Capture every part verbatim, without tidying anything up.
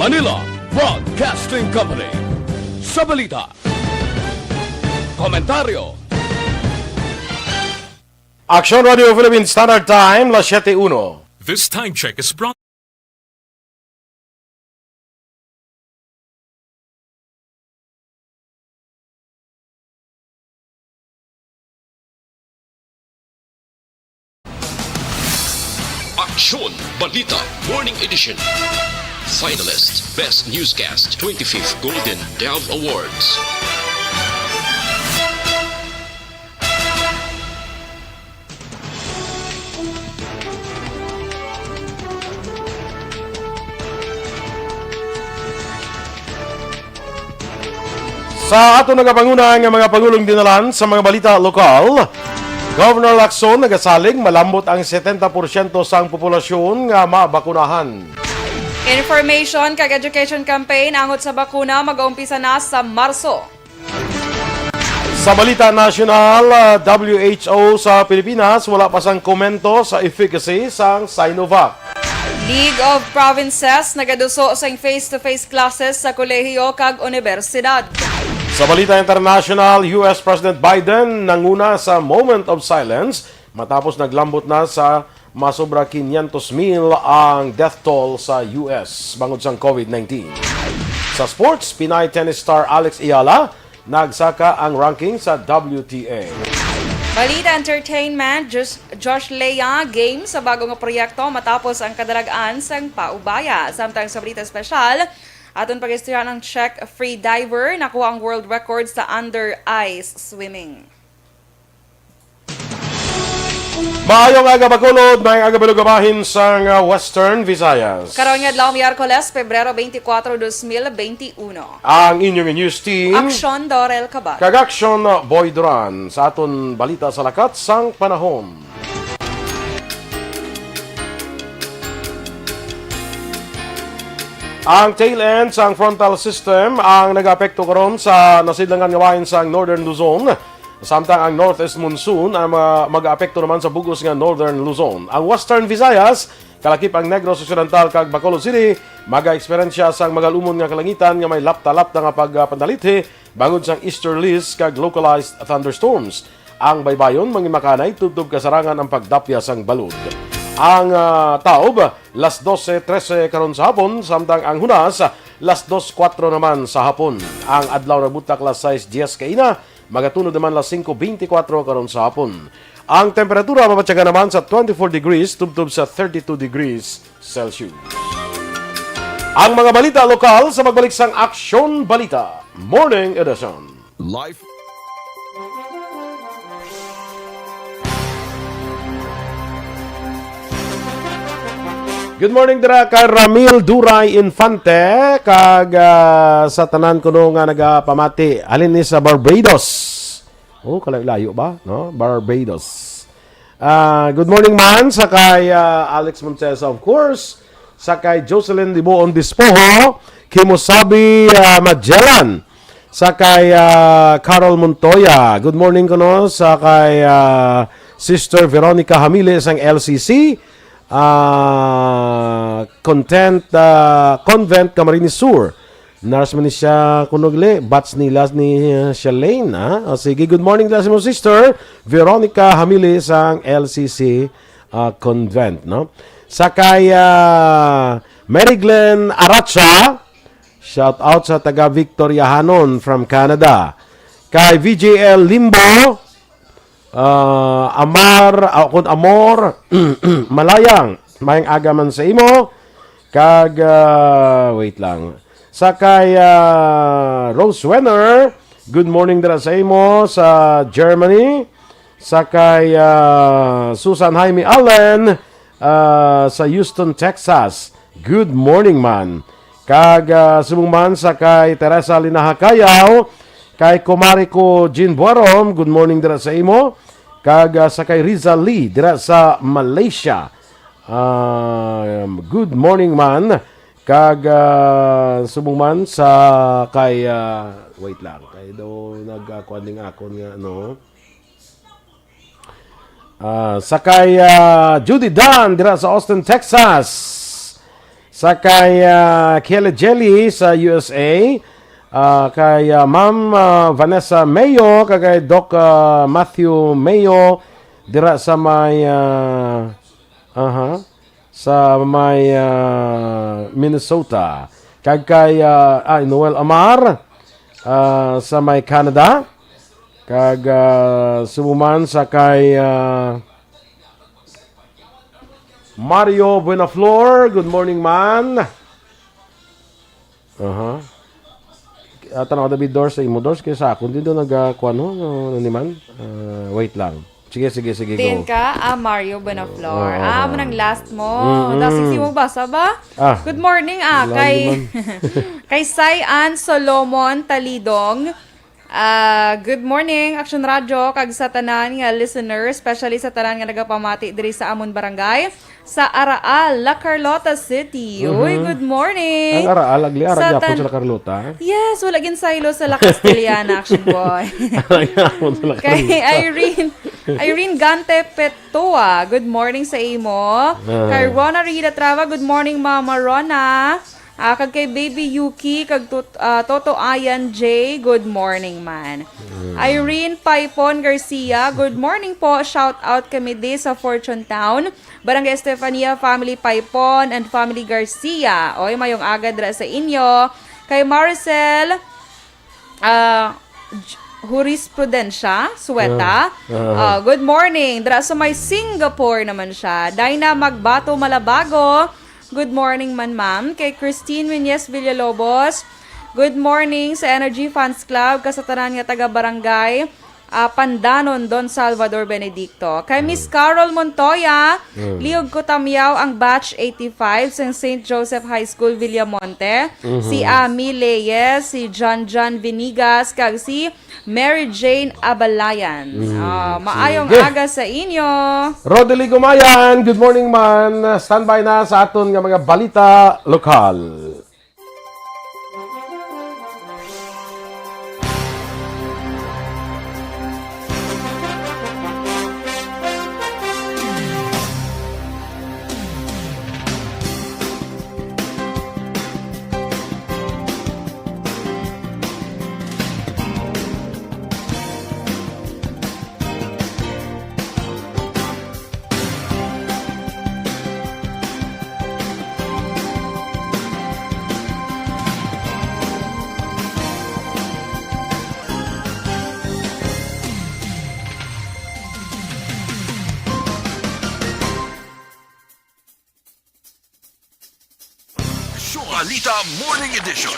Manila Broadcasting Company. Sa balita, komentaryo. Action Radio Philippine Standard Time, las siete uno. This time check is brought Aksyon Balita Morning Edition. Finalist Best Newscast, twenty-fifth Golden Dove Awards. Sa aton nagapanguna nga mga pangulong dinalan sa mga balita lokal, Governor Lacson nagasalig malambot ang setenta porsyento sang populasyon nga mabakunahan. Information kag education campaign angot sa bakuna magaumpisa na sa Marso. Sa balita nasyonal, ah, W H O sa Pilipinas wala pa sang komento sa efficacy sang Sinovac. League of Provinces nagaduso sing face-to-face classes sa kolehiyo kag unibersidad. Sa balita international, U S President Biden nanguna sa moment of silence matapos naglambot na sa masobra quinientos mil ang death toll sa U S bangod sang covid nineteen. Sa sports, Pinay tennis star Alex Eala nagsaka ang ranking sa W T A. Balita entertainment, Josh, Josh Lea game sa bago nga proyekto matapos ang kadalag-an sang paubaya. Samtang sa balita espesyal, aton pag-istoryahan ang Czech free diver, nakuha ang world record sa under ice swimming. Maayong aga, Bacolod. Maayong aga, Balugabahin sang, ah, Western Visayas. Karon nga adlaw, Miyerkules, Pebrero twenty-four, dos mil twenty-one. Ang inyong news team, Aksyon Dorel Cabal kag Aksyon Boy Duran, sa aton balita sa lakat sang panahon. Ang tail end sang frontal system ang nagaapekto karon sa nasidlangan nga bahin sang Northern Luzon. Samtang ang northeast monsoon ang mga mag-aapekto naman sa bug-os nga Northern Luzon. Ang Western Visayas, kalakip ang Negros Occidental kag Bacolod City, magaeksperyensya sang magalumon nga kalangitan nga may lapta-lapta nga pagpandalithi bangod sang easterlies kag localized thunderstorms. Ang baybayon manginmakanay tubtob kasarangan ang pagdapya sang balod. Ang, ah, taob, las dose trese karon sa hapon, samtang ang hunas, las dos kuwatro naman sa hapon. Ang adlaw nagbutak las sais dyes kaina, magatunod naman las singko beintikwatro karon sa hapon. Ang temperatura mabatyagan naman sa twenty-four degrees tubtob sa thirty-two degrees Celsius. Ang mga balita lokal sa pagbalik sang Aksyon Balita Morning Edition. Life. Good morning dira kay Ramil Duray Infante kag, ah, sa tanan kuno nga nagapamati halin ni sa Barbados. Oh, kalayo-layo ba, no? Barbados. Ah, good morning man sa kay, ah, Alex Montesa, of course, sa kay Jocelyn Dibuon Dispoho, Kimosabi, ah, Magellan, sa kay, ah, Carol Montoya. Good morning kuno sa kay, ah, Sister Veronica Hamili sang L C C, ah, Content, ah, Convent, Camarines Sur. Nurse man ni siya kuno gali, batch nila ni, uh, Shalane, ha? O, sige, good morning dira sa imo, Sister Veronica Hamili sang L C C, uh, Convent, no? Sa kay, uh, Mary Glenn Aracha, shout out sa taga Victoriahanon from Canada. Kay V J L Limbo, Ah, Amar, ah, kun Amor, Malayang, maayong aga man sa imo. Kag, ah, wait lang. Sa kay, ah, Rose Wenner, good morning dira sa imo sa Germany. Sa kay, ah, Susan Jaime Allen, ah, sa Houston, Texas. Good morning, man. Kag, ah, subong man sa kay Teresa Linaha Cayaw, kay kumari ko Jean Buarom, good morning dira sa imo. Kag, ah, sa kay Riza Lee dira sa Malaysia. Ah, good morning man. Kag, ah, subong man sa kay, ah, wait lang, kay daw nagkuan ning akon nga, no? Ah, sa kay, ah, Judy Dan dira sa Austin, Texas. Sa kay, ah, Kelly Jelly sa U S A, ah, kay, ah, Ma'am, ah, Vanessa Mayo, kag kay Doc, ah, Matthew Mayo, dira sa may, ah, aha, sa may, ah, Minnesota. Kag kay, ah, ah, Noel Amar, ah, sa may Canada. Kag, ah, subong man sa kay, ah, Mario Buenaflor, good morning, man. Aha. Ah, tanaw, David, Dors, sa imo, Dors, kay sa akon din doon nag, ah, kuwan, no? Ano, ano ni man? Ah, wait lang. Sige, sige, sige, Tin go. Ka, ah, Mario Buenaflor. Oo, Ah, oo. Amo nang last mo. Mm-mm. Tapos, hindi mo basa ba? Ah, Good morning, ah, lalim kay, man. Kay Sai Ann Solomon Talidong. Ah, good morning, Action Radio, kag sa tanan nga listener, especially sa tanan nga nagapamati diri sa amon barangay, sa Araal, La Carlota City. Uy, Mhm. Good morning. Ang Araal, agli, ara Sa gyapon tan- sa La Carlota. Yes, wala gin saylo sa La Castellana, Action Boy. Ara gyapon sa La Kay Carlota. Irene, Irene Gante Petua, good morning sa imo. Ah. Kay Rona Rida Trava, good morning, Mama Rona. Ah, kag kay Baby Yuki, kag Tot-, ah, Toto Ayan J, good morning, man. Mm. Irene Paipon Garcia, good morning po. Shout out kami di sa Fortune Town. Barangay Estefania, family Paipon and family Garcia. Oy, mayong aga dira sa inyo. Kay Maricel, ah, J-, Jurisprudencia Sueta. Ah, ah. Ah, good morning. Dira sa may Singapore naman siya. Dina Magbato Malabago. Good morning man, ma'am. Kay Christine Nunez Villalobos. Good morning sa Energy Fans Club, kag sa tanan nga taga-barangay, ah, Pandanon, Don Salvador Benedicto. Kay Miss Mm. Carol Montoya, Mm. Liog Kutamyaw ang batch eighty-five sang Saint Joseph High School, Villamonte. Mhm. Si Ami Leyes, si John John Vinigas, kag si Mary Jane Abalayan. Mm, Ah, maayong sige. Aga sa inyo. Rodely Gumayan, good morning man. Standby na sa aton nga mga balita lokal. Syoalita Morning Edition.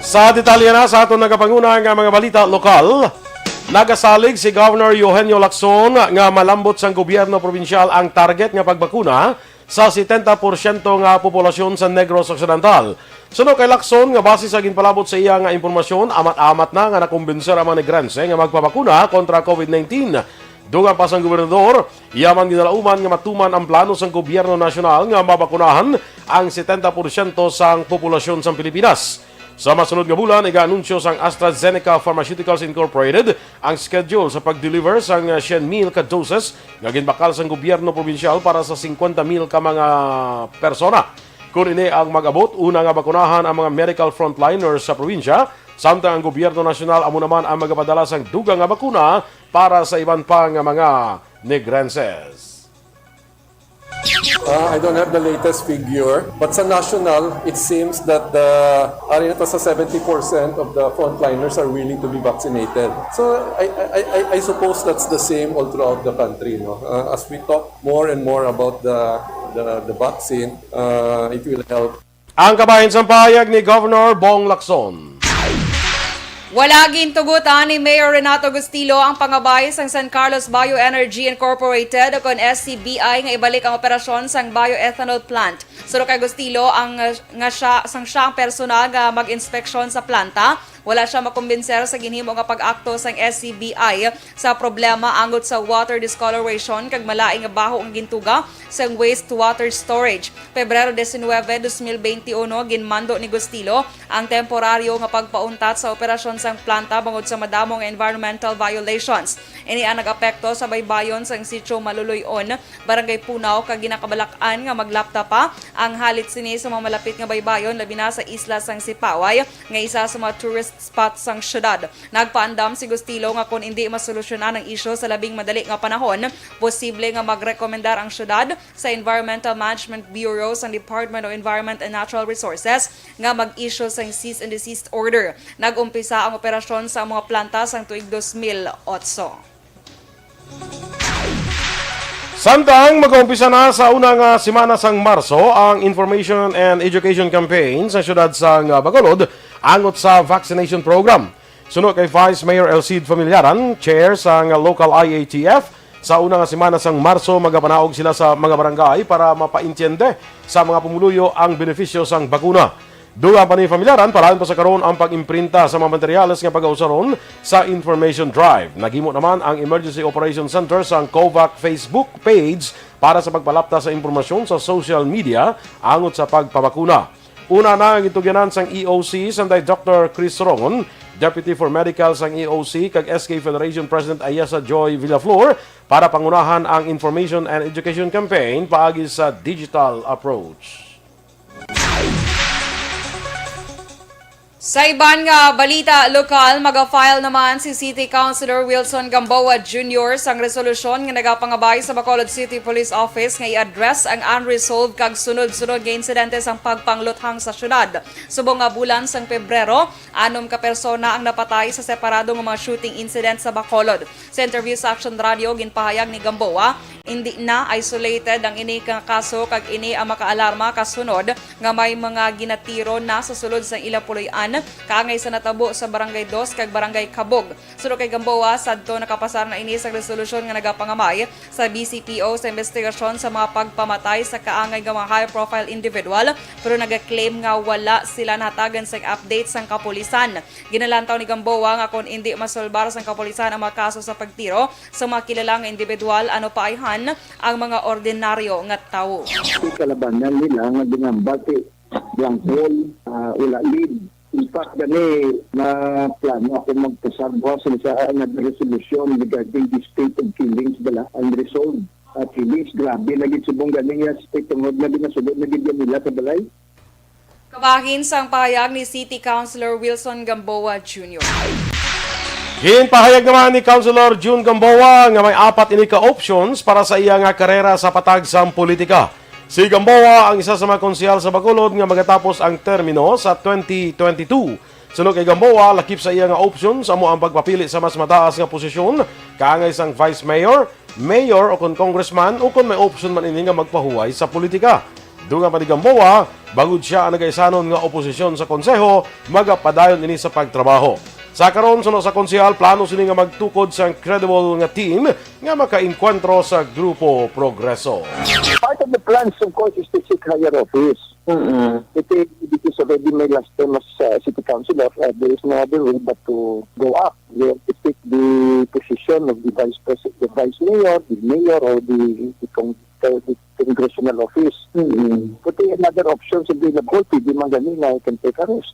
Sa detalye na sa aton nagapanguna nga mga balita lokal, nagasalig si Governor Eugenio Lacson nga malambot sang gobyerno probinsyal ang target nga pagbakuna sa setenta porsyento nga populasyon sa Negros Occidental. Suno kay Lacson, nga base sa ginpalabot sa iya nga impormasyon, amat-amat na nga nakumbinser ang mga Negrense nga magpabakuna kontra COVID nineteen. Dugang pa sang gobernador, iya man ginalauman nga matuman ang plano sang gobyerno nasyonal nga mabakunahan ang setenta porsyento sang populasyon sang Pilipinas. Sa masunod nga bulan, iga-anunsyo sang AstraZeneca Pharmaceuticals Incorporated ang schedule sa pag-deliver sang syen mil ka doses nga ginbakal sang gobyerno probinsyal para sa singkwenta mil ka mga persona. Kon ini ang mag-abot, una nga bakunahan ang mga medical frontliners sa probinsya, samtang ang gobyerno nasyonal amo naman ang magapadala sang dugang nga bakuna para sa iban pa nga mga Negrenses. Uh, I don't have the latest figure, but sa national, it seems that the, ari na to sa seventy percent of the frontliners are willing to be vaccinated. So I, I, I, I- I suppose that's the same all throughout the country. No? Uh, as we talk more and more about the, the, the vaccine, uh, it will help. Ang kabahin sang pahayag ni Governor Bong Lacson. Wala gintugot ni Mayor Renato Gustilo ang pangabay sang San Carlos Bioenergy Incorporated o kon S C B I nga ibalik ang operasyon sang bioethanol plant. Suno kay Gustilo, ang, uh, nga siya, sang siya ang personal nga mag-inspeksyon sa planta, wala siya makumbinser sa ginhimo nga pag-akto sang S C B I sa problema angot sa water discoloration kag malain nga baho ang gintuga sang wastewater storage. Pebrero diecinuebe, dos mil beinti uno, ginmando ni Gustilo ang temporaryo nga pagpauntat sa operasyon sang planta bangod sa madamo nga environmental violations. Ini ang nag-apekto sa baybayon sang Sitio Maluloy-on, Barangay Punaw, kag ginakabalak-an nga maglapta pa ang halit sini sa mga malapit nga baybayon, labi na sa isla sang Sipaway, nga isa sa mga tourist spot sang syudad. Nagpaandam si Gustilo nga kon indi masolusyonan ang isyu sa labing madali nga panahon, posible nga magrekomendar ang syudad sa Environmental Management Bureau sang Department of Environment and Natural Resources nga mag-issue sang cease and desist order. Nag-umpisa ang operasyon sa mga planta sang tuig dos mil otso. Samtang magaumpisa na sa una nga semana sang Marso ang information and education campaign sa siyudad sang Bacolod, angot sa vaccination program. Suno kay Vice Mayor Elcid Familiaran, chair sang local I A T F, sa una nga semana sang Marso magapanaog sila sa mga barangay para mapaintiende sa mga pumuluyo ang benepisyo sang bakuna. Dugang pa ni Familiaran, palayon pa sa karon ang pag-imprinta sa mga materyales nga pagausaron sa information drive. Naghimo naman ang Emergency Operation Center sang COVAC Facebook page para sa pagpalapta sa impormasyon sa social media angot sa pagpabakuna. Una na nga gintugyanan sang E O C, sanday Doctor Chris Rongon, Deputy for Medical sang E O C, kag S K Federation President Ayesa Joy Villaflor, para pangunahan ang Information and Education Campaign paagi sa digital approach. Sa iban nga balita lokal, maga-file naman si City Councilor Wilson Gamboa Junior sang resolusyon nga nagapangabay sa Bacolod City Police Office nga i-address ang unresolved kag sunod-sunod nga insidente sang pagpangluthang sa syudad. Subong nga bulan sang Pebrero, anom ka persona ang napatay sa separado nga mga shooting incident sa Bacolod. Sa interview sa Action Radio, ginpahayag ni Gamboa, indi na isolated ang ini nga kaso kag ini ang makaalarma kasunod nga may mga ginatiro na sa sulod sang ila puloy-an, kaangay sa natabo sa Barangay Dos kag Barangay Cabog. Suno kay Gamboa, sadto nakapasar na ini sa resolusyon nga nagapangamay sa B C P O sa investigasyon sa mga pagpamatay sa kaangay nga mga high-profile individual, pero nagaklaim nga wala sila nahatagan sang update sang kapulisan. Ginalantaw ni Gamboa nga kon indi masulbar sang kapulisan ang mga kaso sa pagtiro sa mga kilala nga individual, ano pa ayhan ang mga ordinaryo nga tawo. Kalabanan nila nga ginambal si Blank Wall, ah, wala lead. In fact, gani na plano ako magpasagwa sa isa nga resolution regarding the state of killings bala, unresolved, ah, killings. Grabe na gid subong gani nga state tungod na ginasulod na gid nila sa balay. Kabahin sang pahayag ni City Councilor Wilson Gamboa Junior. Ginpahayag naman ni Councilor Jun Gamboa nga may apat ini ka options para sa iya nga karera sa patag sang politika. Si Gamboa ang isa sa mga konsehal sa Bacolod nga magatapos ang termino sa twenty twenty-two. Suno kay Gamboa, lakip sa iya nga options amo ang pagpapili sa mas mataas nga posisyon, kaangay sang vice mayor, mayor o kon congressman o kon may option man ini nga magpahuway sa politika. Dugang pa ni Gamboa, bangod sia ang nagaisanon nga oposisyon sa konseho, magapadayon ini sa pagtrabaho. Sa karon, suno sa konsehal, plano sini nga magtukod sang credible nga team nga makaengkwentro sa Grupo Progreso. Part of the plans, of course, is to seek higher office. Mm-mm. It is, it is already my last term as, uh, city councilor. Uh, there is no other way but to go up. We have to take the position of the vice president, the vice mayor, the mayor, or the, the, con- the, the congressional office. Mm-mm. But another option is available, pwede man gani nga I can take a rest.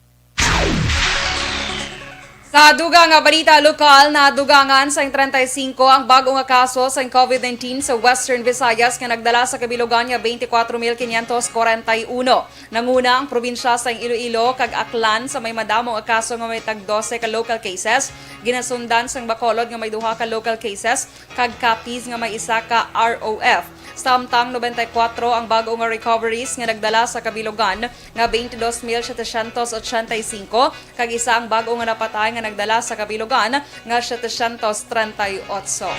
Sa dugang nga balita lokal, nadugangan sang treinta y cinco ang bag-o nga kaso sang COVID nineteen sa Western Visayas nga nagdala sa kabilugan nga twenty-four mil quinientos cuarenta y uno. Nanguna ang probinsya sang Iloilo kag Aklan sa may madamo nga kaso nga may tag dose ka local cases. Ginasundan sang Bacolod nga may duha ka local cases kag Capiz nga may isa ka R O F. Samtang noventa y kuwatro ang bag-o nga recoveries nga nagdala sa kabilugan nga veintidós mil setecientos ochenta y cinco, kag isa ang bag-o nga napatay nga nagdala sa kabilugan nga setecientos treinta y ocho.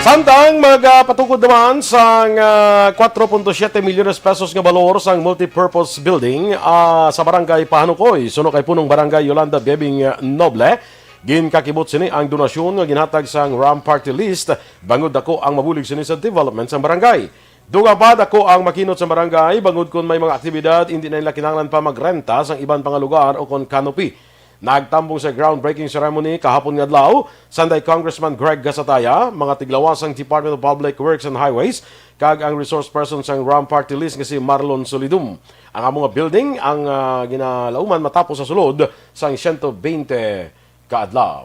Samtang magapatukod naman sang, ah, kuwatro punto siyete milyones pesos nga balor sang multipurpose building, ah, sa Barangay Pahanukoy, suno kay Punong Barangay Yolanda Bebing Noble, ginkakibot sini ang donasyon nga ginhatag sang RAM Party List, bangod dako ang mabulig sini sa development sang barangay. Dugang pa, dako ang makinot sa barangay, bangod kon may mga aktibidad, indi na nila kinahanglan pa magrenta sang iban pa nga lugar o kon canopy. Nagtambong sa groundbreaking ceremony kahapon nga adlaw, sanday Congressman Greg Gasataya, mga tiglawas sang Department of Public Works and Highways, kag ang resource person sang RAM Party List nga si Marlon Solidum. Ang amo nga building ang, ah, ginalauman matapos sa sulod sang siyento bente ka adlaw.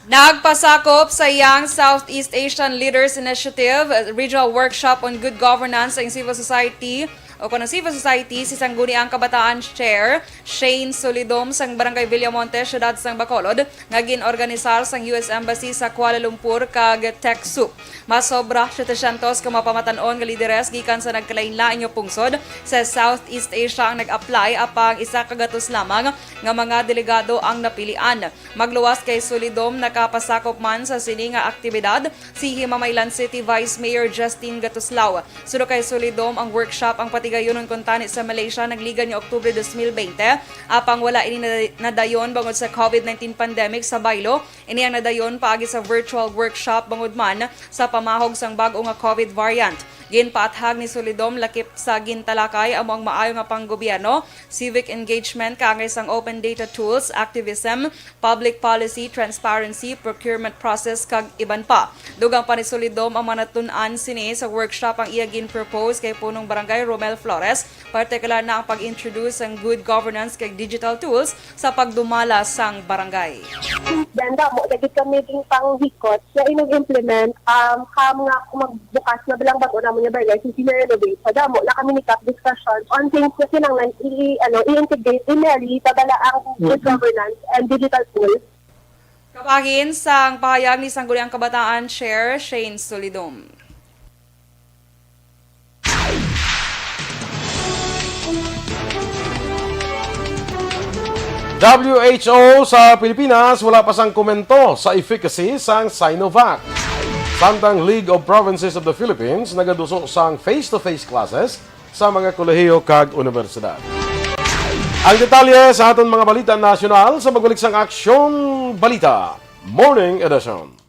Nagpasakop sa Young Southeast Asian Leaders Initiative, uh, Regional Workshop on Good Governance ang civil society o kon ang civil society si Sangguniang Kabataan Chair Shane Solidom sang Barangay Villamonte, Siyudad sang Bacolod, nga gin-organisar sang U S Embassy sa Kuala Lumpur kag TechSoup. Mas sobra setecientos ka mapamatan-on nga lideres gikan sa nagkalainlain nga pungsod sa Southeast Asia ang nag-apply, apang isa ka gatos lamang nga mga delegado ang napilian. Magluwas kay Solidom, nakapasakop man sa sini nga aktibidad si Himamaylan City Vice Mayor Justine Gatuslao. Suno kay Solidom, ang workshop ang patigayunon kuntani sa Malaysia nagligad nga Oktubre dos mil bente, apang wala ini nada-, nadayon bangod sa covid nineteen pandemic sa baylo. Ini ang nadayon paagi sa virtual workshop bangod man sa pamahog sang bag-o nga covid variant. Ginpaathag ni Solidom, lakip sa gintalakay amo ang maayo nga panggobyerno, civic engagement, kaangay sang open data tools, activism, public policy, transparency, procurement process, kag iban pa. Dugang pa ni Solidom ang mga natun-an sini sa workshop ang iya gin-propose kay Punong Barangay Romel Flores, partikular na ang pag-introduce sang good governance kag digital tools sa pagdumala sang barangay. Since then, damo na gid kami ding panghikot nga inag-implement, um, kam nga kung magbukas na bilang bag-o namon nga barangay, since gina-renovate, so damo na kami ni kap discussion on things nga kinahanglan i-, ano, i-integrate in Mary, pabala ang good Mm. governance and digital tools. Kabahin sang pahayag ni Sangguniang Kabataan Chair Shane Solidom. W H O sa Pilipinas wala pa sang komento sa efficacy sang Sinovac. Samtang League of Provinces of the Philippines nagaduso sang face-to-face classes sa mga kolehiyo kag unibersidad. Ang detalye sa aton mga balita nasyonal sa pagbalik sang Aksyon Balita Morning Edition.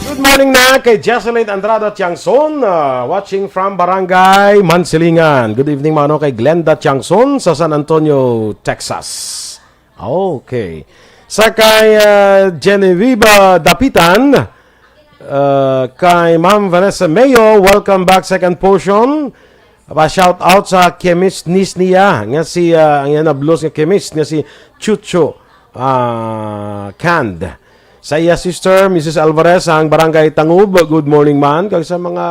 Good morning na kay Jesselyn Andrada Tiangson, ah, watching from Barangay Mansilingan. Good evening, mano, kay Glenda Tiangson sa San Antonio, Texas. Okay. Sa kay, ah, Genevieve Dapitan, ah, kay Ma'am Vanessa Mayo, welcome back, second portion. Pa shout out sa chemist nis niya nga si, ah, ang iya nablos nga chemist nga si Chucho, ah, Cand. Sa iya sister, Missus Alvarez, ang Barangay Tangub, good morning man. Kag sa mga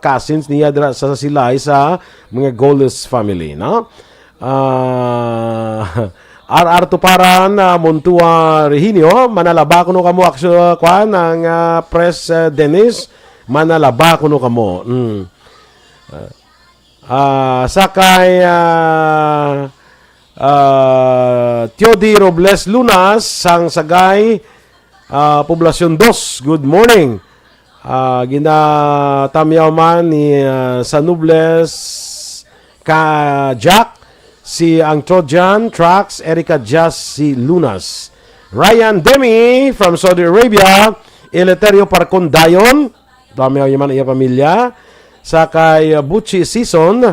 cousins niya dira sa Silay, sa mga Goles family, no? Ah, R R Tuparan, ah, Montua Reginio, manalaba kuno kamo, actu-, kuan, ang, ah, Pres, ah, Dennis, manalaba kuno kamo. Mm. Ah, ah, sa kay, ah, ah, Teody Robles Lunas, sang Sagay, ah, Poblacion Dos, good morning. Ah, ginatamyaw man ni, ah, Sanobles ka Jack, si ang Trojan, Trax, Erica Jazz, si Lunas. Ryan Demi from Saudi Arabia, Eleuterio Parcon Dayon, tamyaw niya man iya pamilya. Sa kay, ah, Buchi Season,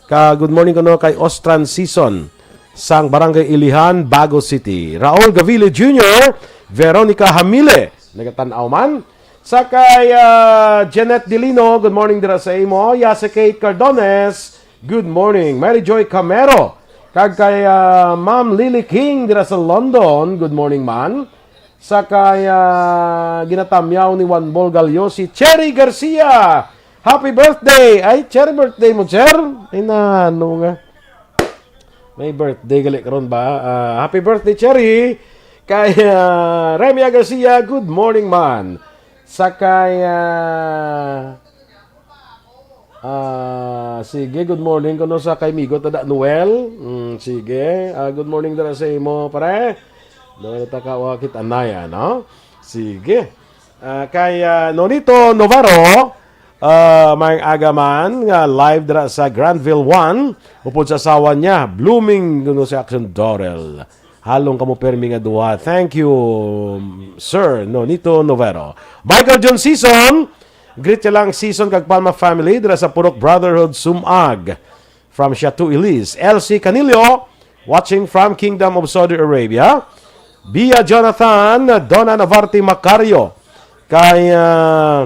ka good morning kuno kay Ostran Season, sang Barangay Ilihan, Bago City. Raul Gavili Junior, Veronica Hamile, nagatan-aw man. Sa kay, ah, Jeanette Dilino, good morning dira sa imo. Yase Kate Cardones, good morning. Mary Joy Camero, kag kay, ah, Ma'am Lily King dira sa London, good morning man. Sa kay, ah, ginatamyaw ni Juan Bol Gallo, si Cherry Garcia. Happy birthday! Ay, Cherry, birthday mo, Cher? Ay, na, ano nga? May birthday gali karon ba? Ah, happy birthday, Cherry! Kay, ah, Remia Garcia, good morning man. Sa kay, ah, ah, sige, good morning kuno sa kay Migo Tada Noel. Mm, sige. Ah, good morning dira sa imo, pare. Noel Takawa Kitanaya, no? Sige. Ah, kay, ah, Nonito Novaro, ah, may aga man nga live dira sa Granville one, upod sa asawa niya, blooming kuno si Action Dorel. Halong kamo permi nga duha. Thank you, Sir Nonito Novero. Michael John Season, greet niya lang Season kag Palma family dira sa Purok Brotherhood Sumag. From Chateau Elise, L C Canillo, watching from Kingdom of Saudi Arabia. Bia Jonathan, Donna Navarte Macario. Kay, ah,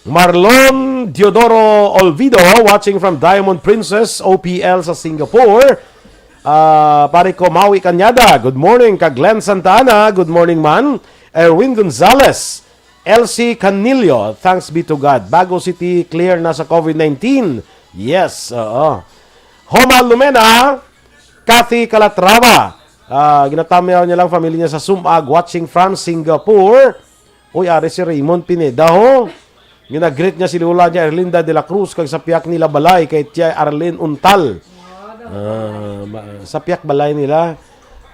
Marlon Diodoro Olvido, watching from Diamond Princess O P L sa Singapore. Ah, pare ko, Maui Cañada, good morning. Kag Glenn Santa Ana, good morning man. Erwin Gonzalez, L C Canillo, thanks be to God. Bago City, clear na sa COVID nineteen. Yes, oo. Homa Lumena, Kathy Calatrava. Ah, ginatamyaw niya lang familia niya sa Sumag, watching from Singapore. Uy, ari si Raymond Pineda, ho. Ginagreet niya si Lola niya, Erlinda de la Cruz, kag sa piyak nila balay kay Tia Arlene Untal. Ah, ma-, sa piyak balay nila.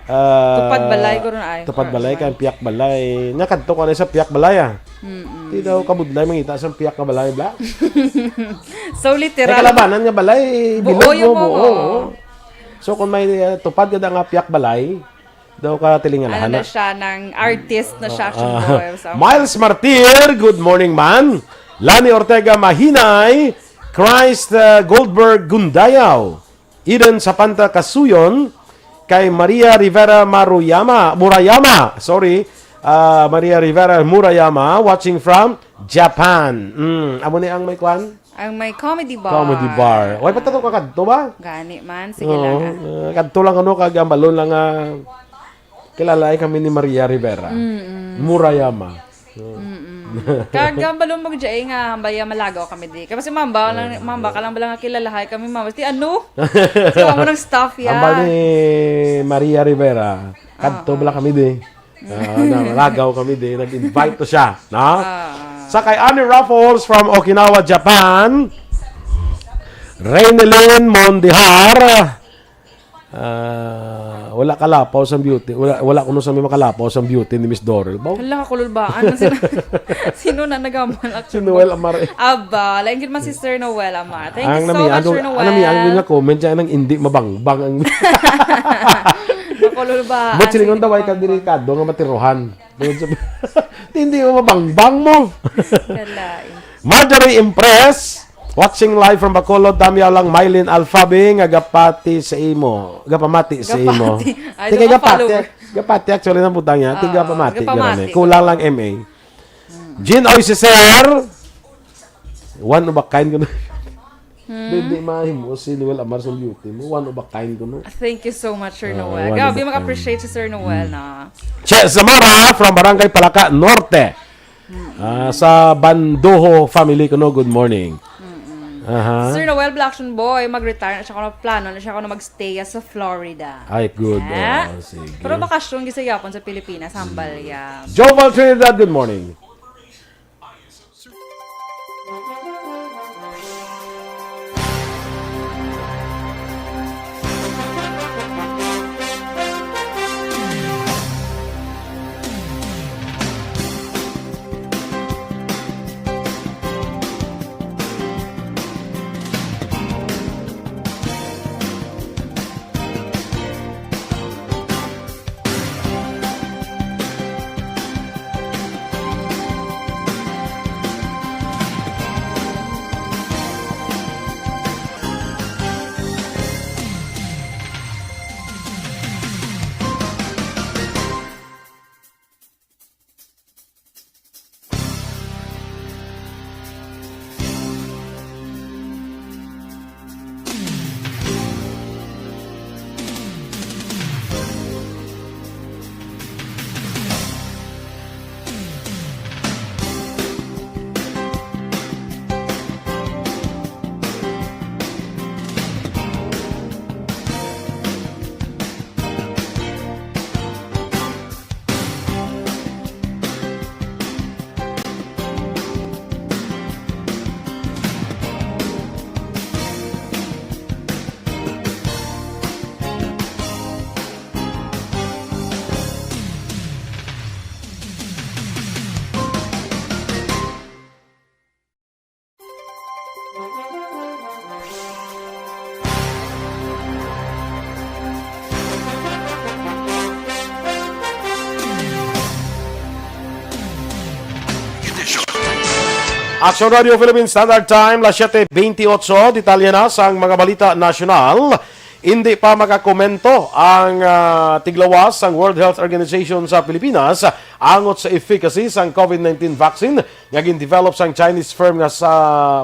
Ah, Tupad balay, guro na ay. Tupad balay, kay ang piyak balay. Nakadto ko na sa piyak balay, ah. Mm-mm. Di daw kabudlay mangita sa piyak nga balay, bla? So, literal. May kalabanan nga balay, Buo bilog yung mo, buo, buo. Oo. So, kung may, uh, tupad ka nga piyak balay, daw ka Ano tilingalahan na na. Siya, ng artist na siya, Ah, action ah. Boy, so. Miles Martir, good morning, man. Lani Ortega Mahinay, Christ, uh, Goldberg Gundayaw. Eden Sapanta Kasuyon, kay Maria Rivera Maruyama, Murayama, sorry, ah, Maria Rivera Murayama, watching from Japan. Mm, amo ni ang may kwan? Ang may comedy bar. Comedy bar. Way pa tato ka kadto ba? Gani man, sige Oo, lang, ah. Ah, kadto lang ano, kag ang balon lang, ah, kilala ay kami ni Maria Rivera. Mm-mm. Murayama. Mm-mm. Kag ang balon mo dyan nga, hambaya malagaw kami di. Kasi mamba, lang, Ah, mamba ka lang bala nga kilalahay kami, mamba. Ti ano? So, amo nang staff yan. Hambal ni Maria Rivera. Kadto Oo. bala kami di. Ah, na, malagaw kami di. Nag-invite to siya. Na? Ah. Sa kay Annie Raffles from Okinawa, Japan. Reynelyn Mondihar. Ah, wala kalapaw sang beauty. Wala, wala kuno sa may makalapaw sang beauty ni Miss Dorel. Baw? Hala, kakululbaan. Sino, sino na nagamalak? Si Noel Amar. Aba, lain gid man si Sir Noel Amar. Thank you so much, Sir Noel. Ang nami-, ang nami-, ang nga comment siya nang hindi mabangbang ang Nakululbaan. Ba't silingon daw ay ka delikado nga matiruhan? Tungod sa hindi mo mabangbang mo. Kalain. Marjorie Impress, watching live from Bacolod, tamyaw lang Mylene Alfabe, nga gapati sa imo. Gapamati sa imo. Gapati. Ay, Tika sa mga gapati, follower. Gapati actually ng butang niya. Tika Oo, gapamati, gapamati. Ganun eh. Kulang lang M A. Mm. Jean Oy Ceser, one of a kind. Ganun. Hindi mahimo si Noel Amar sa beauty mo. One of a kind ko, no? Thank you so much, Sir Ah, Noel. one Grabe, of a mag-appreciate si Sir Noel na. Che Zamora from Barangay Palaka Norte. Ah, sa Bandoho family ko, no? Good morning. Aha. Sir Noel, Black Action Boy, mag-retire na siya, kung plano na siya kung mag-stay sa Florida. Ay, good. Eh? Oh, sige. Pero bakasyon gid sa Yapon sa Pilipinas, hambal ya. Joval Trinidad, good morning. Action Radio Philippine Standard Time, las siete veintiocho. Detalye na sang mga balita nasyonal. Hindi pa makakomento ang ah, tiglawas sang World Health Organization sa Pilipinas angot sa efficacy sang COVID nineteen vaccine nga gin-develop sang Chinese firm nga sa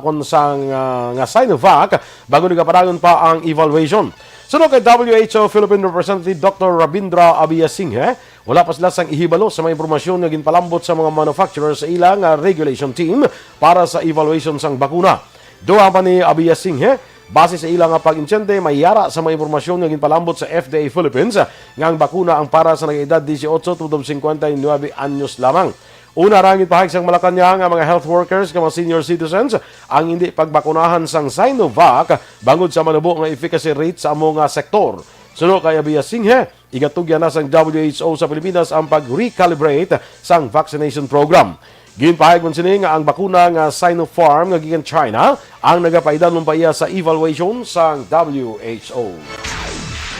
kon sang ah, nga Sinovac, bangod nagapadangon pa ang evaluation. Suno kay W H O Philippine Representative Doctor Rabindra Abiasinghe, wala pa sila sang ihibalo sa mga impormasyon nga ginpalambot sa mga manufacturer sa ila nga regulation team para sa evaluation sang bakuna. Dugang pa ni Abiasinghe, base sa ila nga pag-intsende, may yara sa mga impormasyon nga ginpalambot sa F D A Philippines nga ang bakuna ang para sa nag-edad dieciocho tubtob cincuenta y nueve anyos lamang. Una ra ang ginpahayag sang Malacañang nga mga health workers nga mga senior citizens ang hindi pagbakunahan sang Sinovac bangod sa manubo nga efficacy rate sa amo nga sektor. Suno kay Abiasinghe, igatugyan na sang W H O sa Pilipinas ang pag-recalibrate sang vaccination program. Ginpahayag man sini nga ang bakuna nga Sinopharm nga gikan China ang nagapaidalom pa iya sa evaluation sang W H O.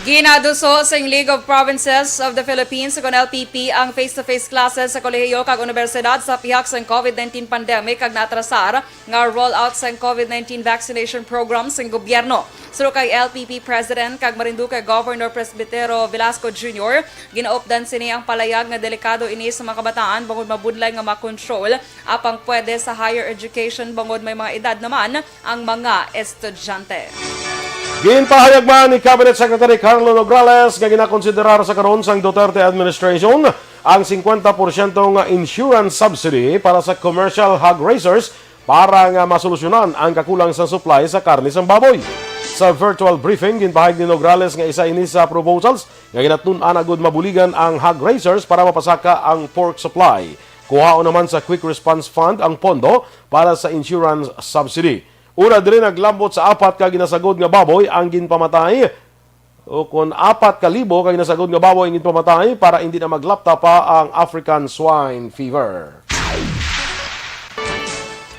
Ginaduso sing League of Provinces of the Philippines, kon L P P, ang face-to-face classes sa kolehiyo kag unibersidad sa pihak sang COVID nineteen pandemic kag naatrasar nga rollout sang COVID nineteen vaccination program sang gobyerno. Suno kay L P P President kag Marinduque Governor Presbitero Velasco Junior, ginaupdan sini ang palayag nga delikado ini sa mga kabataan bangod mabudlay nga makontrol, apang pwede sa higher education bangod may mga edad naman ang mga estudyante. Ginpahayag man ni Cabinet Secretary Carlo Nograles nga ginakonsiderar sa karon sang Duterte administration ang cincuenta por ciento nga insurance subsidy para sa commercial hog raisers para nga masolusyonan ang kakulang sa supply sa karne sang baboy. Sa virtual briefing, ginpahayag ni Nograles nga isa ini sa proposals nga ginatun-an agud mabuligan ang hog raisers para mapasaka ang pork supply. Kuhaon naman sa Quick Response Fund ang pondo para sa insurance subsidy. Una diri, naglambot sa apat ka ginasagod nga baboy ang ginpamatay, o kon apat ka libo ka ginasagod nga baboy ang ginpamatay para hindi na maglapta pa ang African Swine Fever.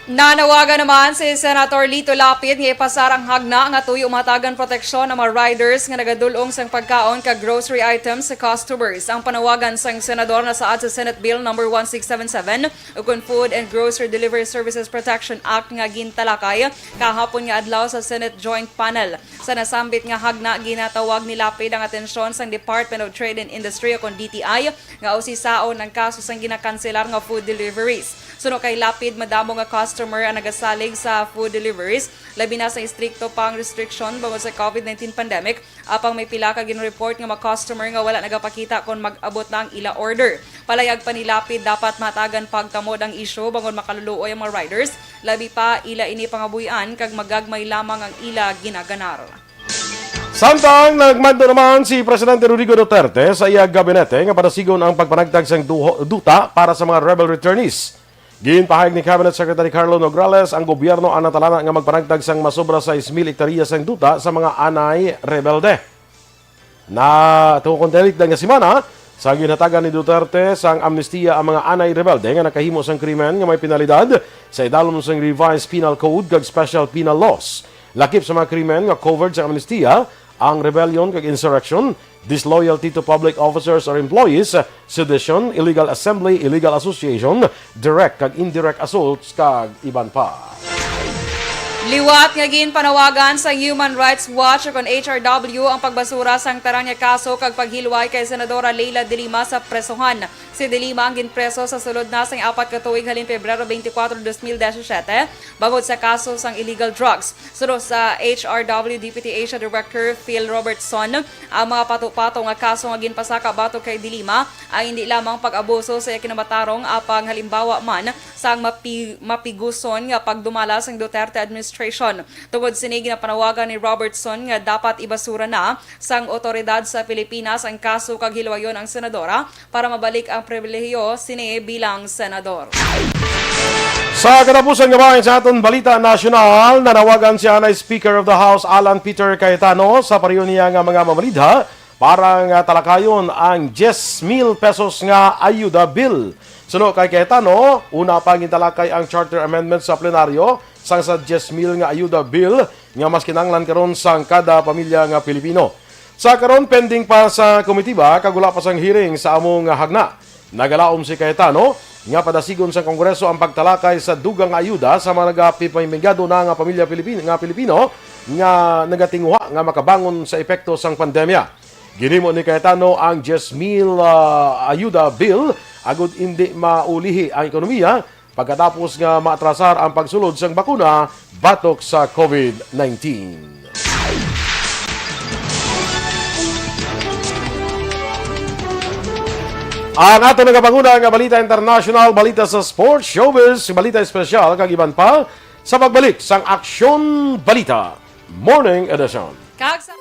Nanawagan naman si Senator Lito Lapid nga ipasar ang hagna nga tuyo mahatagan proteksyon ang mga riders nga nagadul-ong sang pagkaon kag grocery items sa customers. Ang panawagan sang senador nasaad sa Senate Bill number one six seven seven, ukon Food and Grocery Delivery Services Protection Act, nga gintalakay kahapon nga adlaw sa Senate Joint Panel. Sa nasambit nga hagna, ginatawag ni Lapid ang atensyon sang Department of Trade and Industry, ukon D T I, nga usisaon ang kaso sang ginakanselar nga food deliveries. Suno kay Lapid, madamo nga customers customer ang nagasalig sa food deliveries, labi na sa istrikto pang restriction bangod sa covid nineteen pandemic. Apang may pila ka gin-report nga mga customer nga wala nagapakita kon mag-abot na ang ila order. Palayag pa ni Lapid, dapat mahatagan pagtamod ang isyu bangod makaluluoy ang mga riders, labi pa ila ini pangabuy-an kag magagmay lamang ang ila ginaganar. Samtang nagmando naman si Presidente Rodrigo Duterte sa iya gabinete nga padasigon ang pagpanagtag sang duho- duta para sa mga rebel returnees. Ginpahayag ni Cabinet Secretary Carlo Nograles ang gobyerno ang natalana nga magpanagtag sang masobra sais mil hektarya sang duta sa mga anay rebelde. Na tungod kon tinik nga semana, sa ginhatagan ni Duterte sang amnestiya ang mga anay rebelde nga nakahimo sang krimen nga may penalidad sa idalom sang Revised Penal Code kag Special Penal Laws. Lakip sa mga krimen nga covered sa amnestiya, ang rebellion kag insurrection, disloyalty to public officers or employees, sedition, illegal assembly, illegal association, direct kag indirect assaults, kag iban pa. Liwat nga ginpanawagan sa Human Rights Watch o kon H R W ang pagbasura sang tanan nga kaso kag paghilway kay Senadora Leila de Lima sa presohan. Si de Lima ang ginpreso sa sulod na sang apat ka tuig halin Pebrero twenty-four, dos mil disisiete, bangod sa kaso sang illegal drugs. Suno sa H R W Deputy Asia Director Phil Robertson, ang mga pato-pato nga kaso nga ginpasaka batok kay de Lima ang indi lamang pag-abuso sa iya kinamatarong, apang halimbawa man sang mapi-, mapiguson nga pagdumala sang Duterte administration. Tungod sini, ginapanawagan ni Robertson nga dapat ibasura na sang otoridad sa Pilipinas ang kaso kag hilwayon ang senadora para mabalik ang pribilehiyo sini bilang senador. Sa katapusan nga bahin sa aton balita nasyonal, nanawagan si anay Speaker of the House Alan Peter Cayetano sa pareho niya nga mga mamalidha para nga talakayon ang diyes mil pesos nga ayuda bill. Suno kay Cayetano, una pa gintalakay ang charter amendment sa plenaryo sang sa diyes mil nga ayuda bill nga mas kinahanglan karon sang kada pamilya nga Pilipino. Sa karon, pending pa sa komitiba kag wala pa sang hearing sa amo nga hagna. Nagalaom si Cayetano nga padasigon sang Kongreso ang pagtalakay sa dugang nga ayuda sa mga nagapipamigado na nga pamilya Pilipin-, nga Pilipino nga nagatinguha nga makabangon sa epekto sang pandemya. Ginhimo ni Cayetano ang diyes mil, ah, ayuda bill agud indi maulihi ang ekonomiya pagkatapos nga maatrasar ang pagsulod sang bakuna batok sa covid nineteen. Ang ato nagapanguna nga balita international, balita sa sports, showbiz, balita espesyal, kag iban pa sa pagbalik sang Aksyon Balita Morning Edition. Kag sa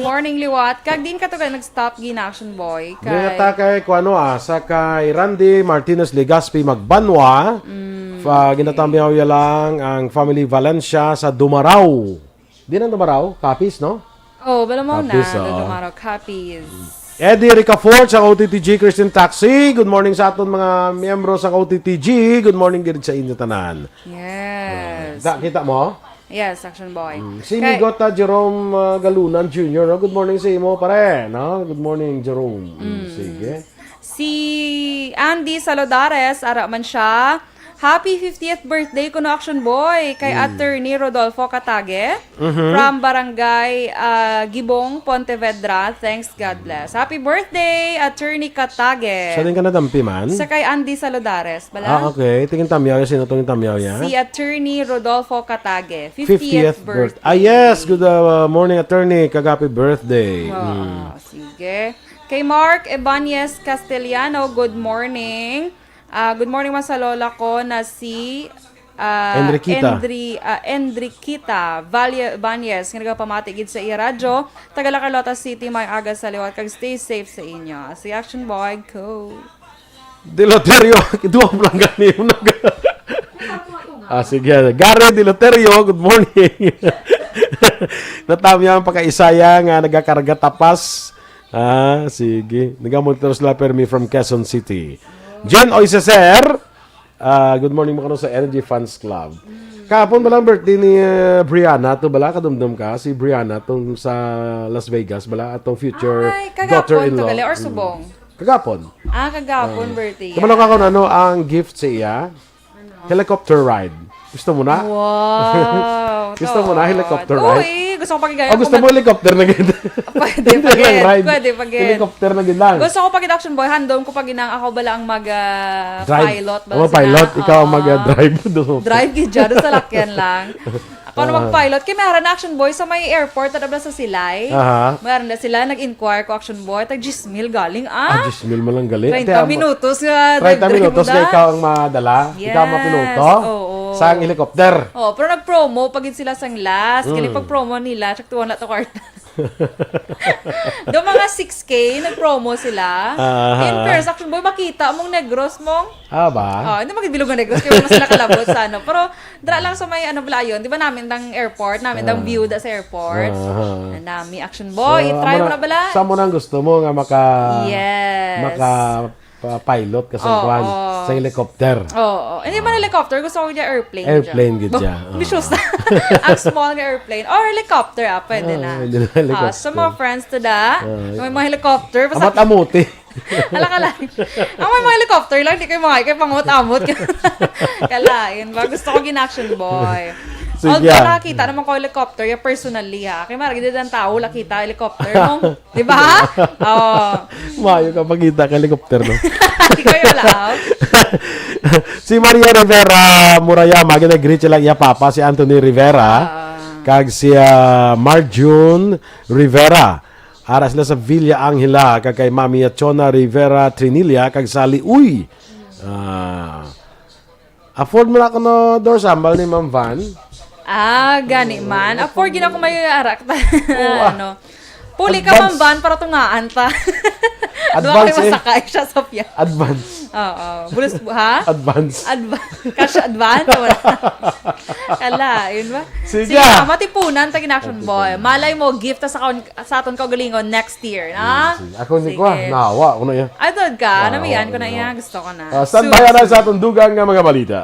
Good morning, liwat. Kag diin ka to ka nag-stop gina, Action Boy? Kay ta kay kuano, ah, sa kay Randy Martinez Legaspi Magbanwa, Mm, pa, okay. Ginatamyaw ya lang ang family Valencia sa Dumaraw. Di na Dumaraw? Capiz, no? Oh, bala mo na. Capiz, oo. Dumaraw, Capiz. Eddie Ricafort sa O T T G Christian Taxi. Good morning sa aton mga miyembro sa O T T G. Good morning gid sa inyo tanan. Yes. Da, kita mo? Yes, Action Boy. Mm. Si Kay Migota Jerome, ah, Galunan Junior, no? Good morning sa imo, pare, no? Good morning, Jerome. Mm, Mm. sige. Si Andy Salodares, ara man siya. Happy fiftieth birthday kuno, Action Boy, kay Mm. Attorney Rodolfo Catage Mhm. from Barangay, ah, Gibong, Pontevedra. Thanks, God bless. Happy birthday, Attorney Catage. Siya din ka nadampi man? Sa kay Andy Salodares, bala? Ah, okay. Tingin tamyaw ya, sino tong tamyaw ya? Si Attorney Rodolfo Catage, fiftieth Fiftieth birth-, birthday. ah, yes. Good, uh, morning, Attorney. Kag happy birthday. Oo, Mm. sige. Kay Mark Ebanez Castellano, good morning. Ah, good morning man sa lola ko na si, ah, Enriquita. Endri-, ah, Enriquita Valle Ibanez, nga nagapamati gid sa iya radyo. Taga La Carlota City, may aga sa liwat, kag stay safe sa inyo. Si Action Boy, go. Deloterio, duwa lang gani yung nag-, ah, sige. Gary Deloterio, good morning. Natamya ang pagkaisaya nga nagakarga tapas. Ah, sige. Nagamonitor sila permi from Quezon City. Jen Oiseser, ah, good morning mo sa Energy Fans Club. Kahapon ba lang birthday ni, uh, Brianna? To bala, kadumdum ka? Si Brianna, tong sa Las Vegas, bala, atong future Ay, kagapon daughter-in-law. to gali or Mm. subong? Kagapon. Ah, kagapon Ah. birthday. Kabalo ka kung ano ang gift sa iya? Helicopter ride. Gusto mo na? Wow, Gusto mo na to. helicopter ride? Uy, gusto ko pagigaya O, gusto ko mo mag- helicopter na gid? Pwede Hindi pa lang gid. ride. Pwede pa gid. Helicopter na gid lang. Gusto ko pag Action Boy, handom ko pag inang ako bala ang mag, ah, Drive. Mag-pilot. Bala sila. Ikaw ang Oo. mag-drive. Drive gid dyan, sa lakyan lang. Ako na Ah. mag-pilot. Kaya may ara na Action Boy sa may airport, na bala sa Silay. Aha. May ara na sila, nag-inquire ko Action Boy, tag diyes mil galing, ah. Ah, diyes mil mo lang gali. Treinta Ate, amo, minutos nga treinta drive-drive minutos mo nga na. ikaw ang madala. Ikaw ang Yes, mapiloto. oo. Sa helicopter. Oh, pero nag-promo pa gid sila sang last. Galing Mm. pag-promo nila, check to one to kwarta. Do mga six K, nag-promo sila. Aha. In fairness, Action Boy, makita mong Negros mong Ah, ba? Oh, hindi magbilog nga Negros, kaya mas nakalabot sa ano. Pero, dra lang sa may ano bala yun. Di ba namin dang airport? Namin dang Ah. view da sa airport. Aha. Nami Action Boy, So, try amo mo na, na bala. sa mo nang gusto mo nga maka, Yes. maka, pa-, pilot ka sa Oo. kuwan, sa helicopter. Oo. Hindi man Ah. helicopter, gusto ko niya airplane Airplane dyan. gid siya. Oo. Ambisyosa. Ang small nga airplane. Or helicopter, ah, pwede Ah, na. pwede na Ah, helicopter. sa mga friends to da, Ah, may mga helicopter, basta Amat-amuti. Ala ka lang. Ang may mga helicopter lang, di kayo mga, kayo pangamot-amot. Kalain ba? Gusto ko gin-action boy. Sige, Although ah. nakakita naman ko helicopter, ya personally ha. Kaya marag, di ang tao, nakita helicopter mo. Di ba? Oo. Mayo ka pagkita ka helicopter, no? Di kayo lang. Si Maria Rivera Murayama, gina-greet siya lang iya papa, si Anthony Rivera. Ah. Kag si, ah, Marjun Rivera. Ara sila sa Villa Angela, kag kay Mami Yachona Rivera Trinilla, kag sa Liuy. Ah, afford mo na ako no, Dor, sambal ni Ma'am Van? Ah, gani man. Afford yun ako may arak. Oo, ah. Ano? Puli ka, Advance. Ma'am Van, para tungaan ta. Advance, Doon kayo eh. masakay siya sa piya. Advance. Oo. Bulus, ha? Advance. Adva-, cash advance? Wala. Kala, yun ba? Sige. Sige, matipunan, tagin action boy. Matipunan. Malay mo, gift ta sa, kaun-, sa aton kaugalingon next year, na? Sige. Ako ni Sige. Kwa, nawa, ako na yan. Ay, doon ka. Nawa, Namiyan ko na nawa. Yan. Gusto ko na. Ah, stand by Sus. Na sa atong dugang nga mga balita.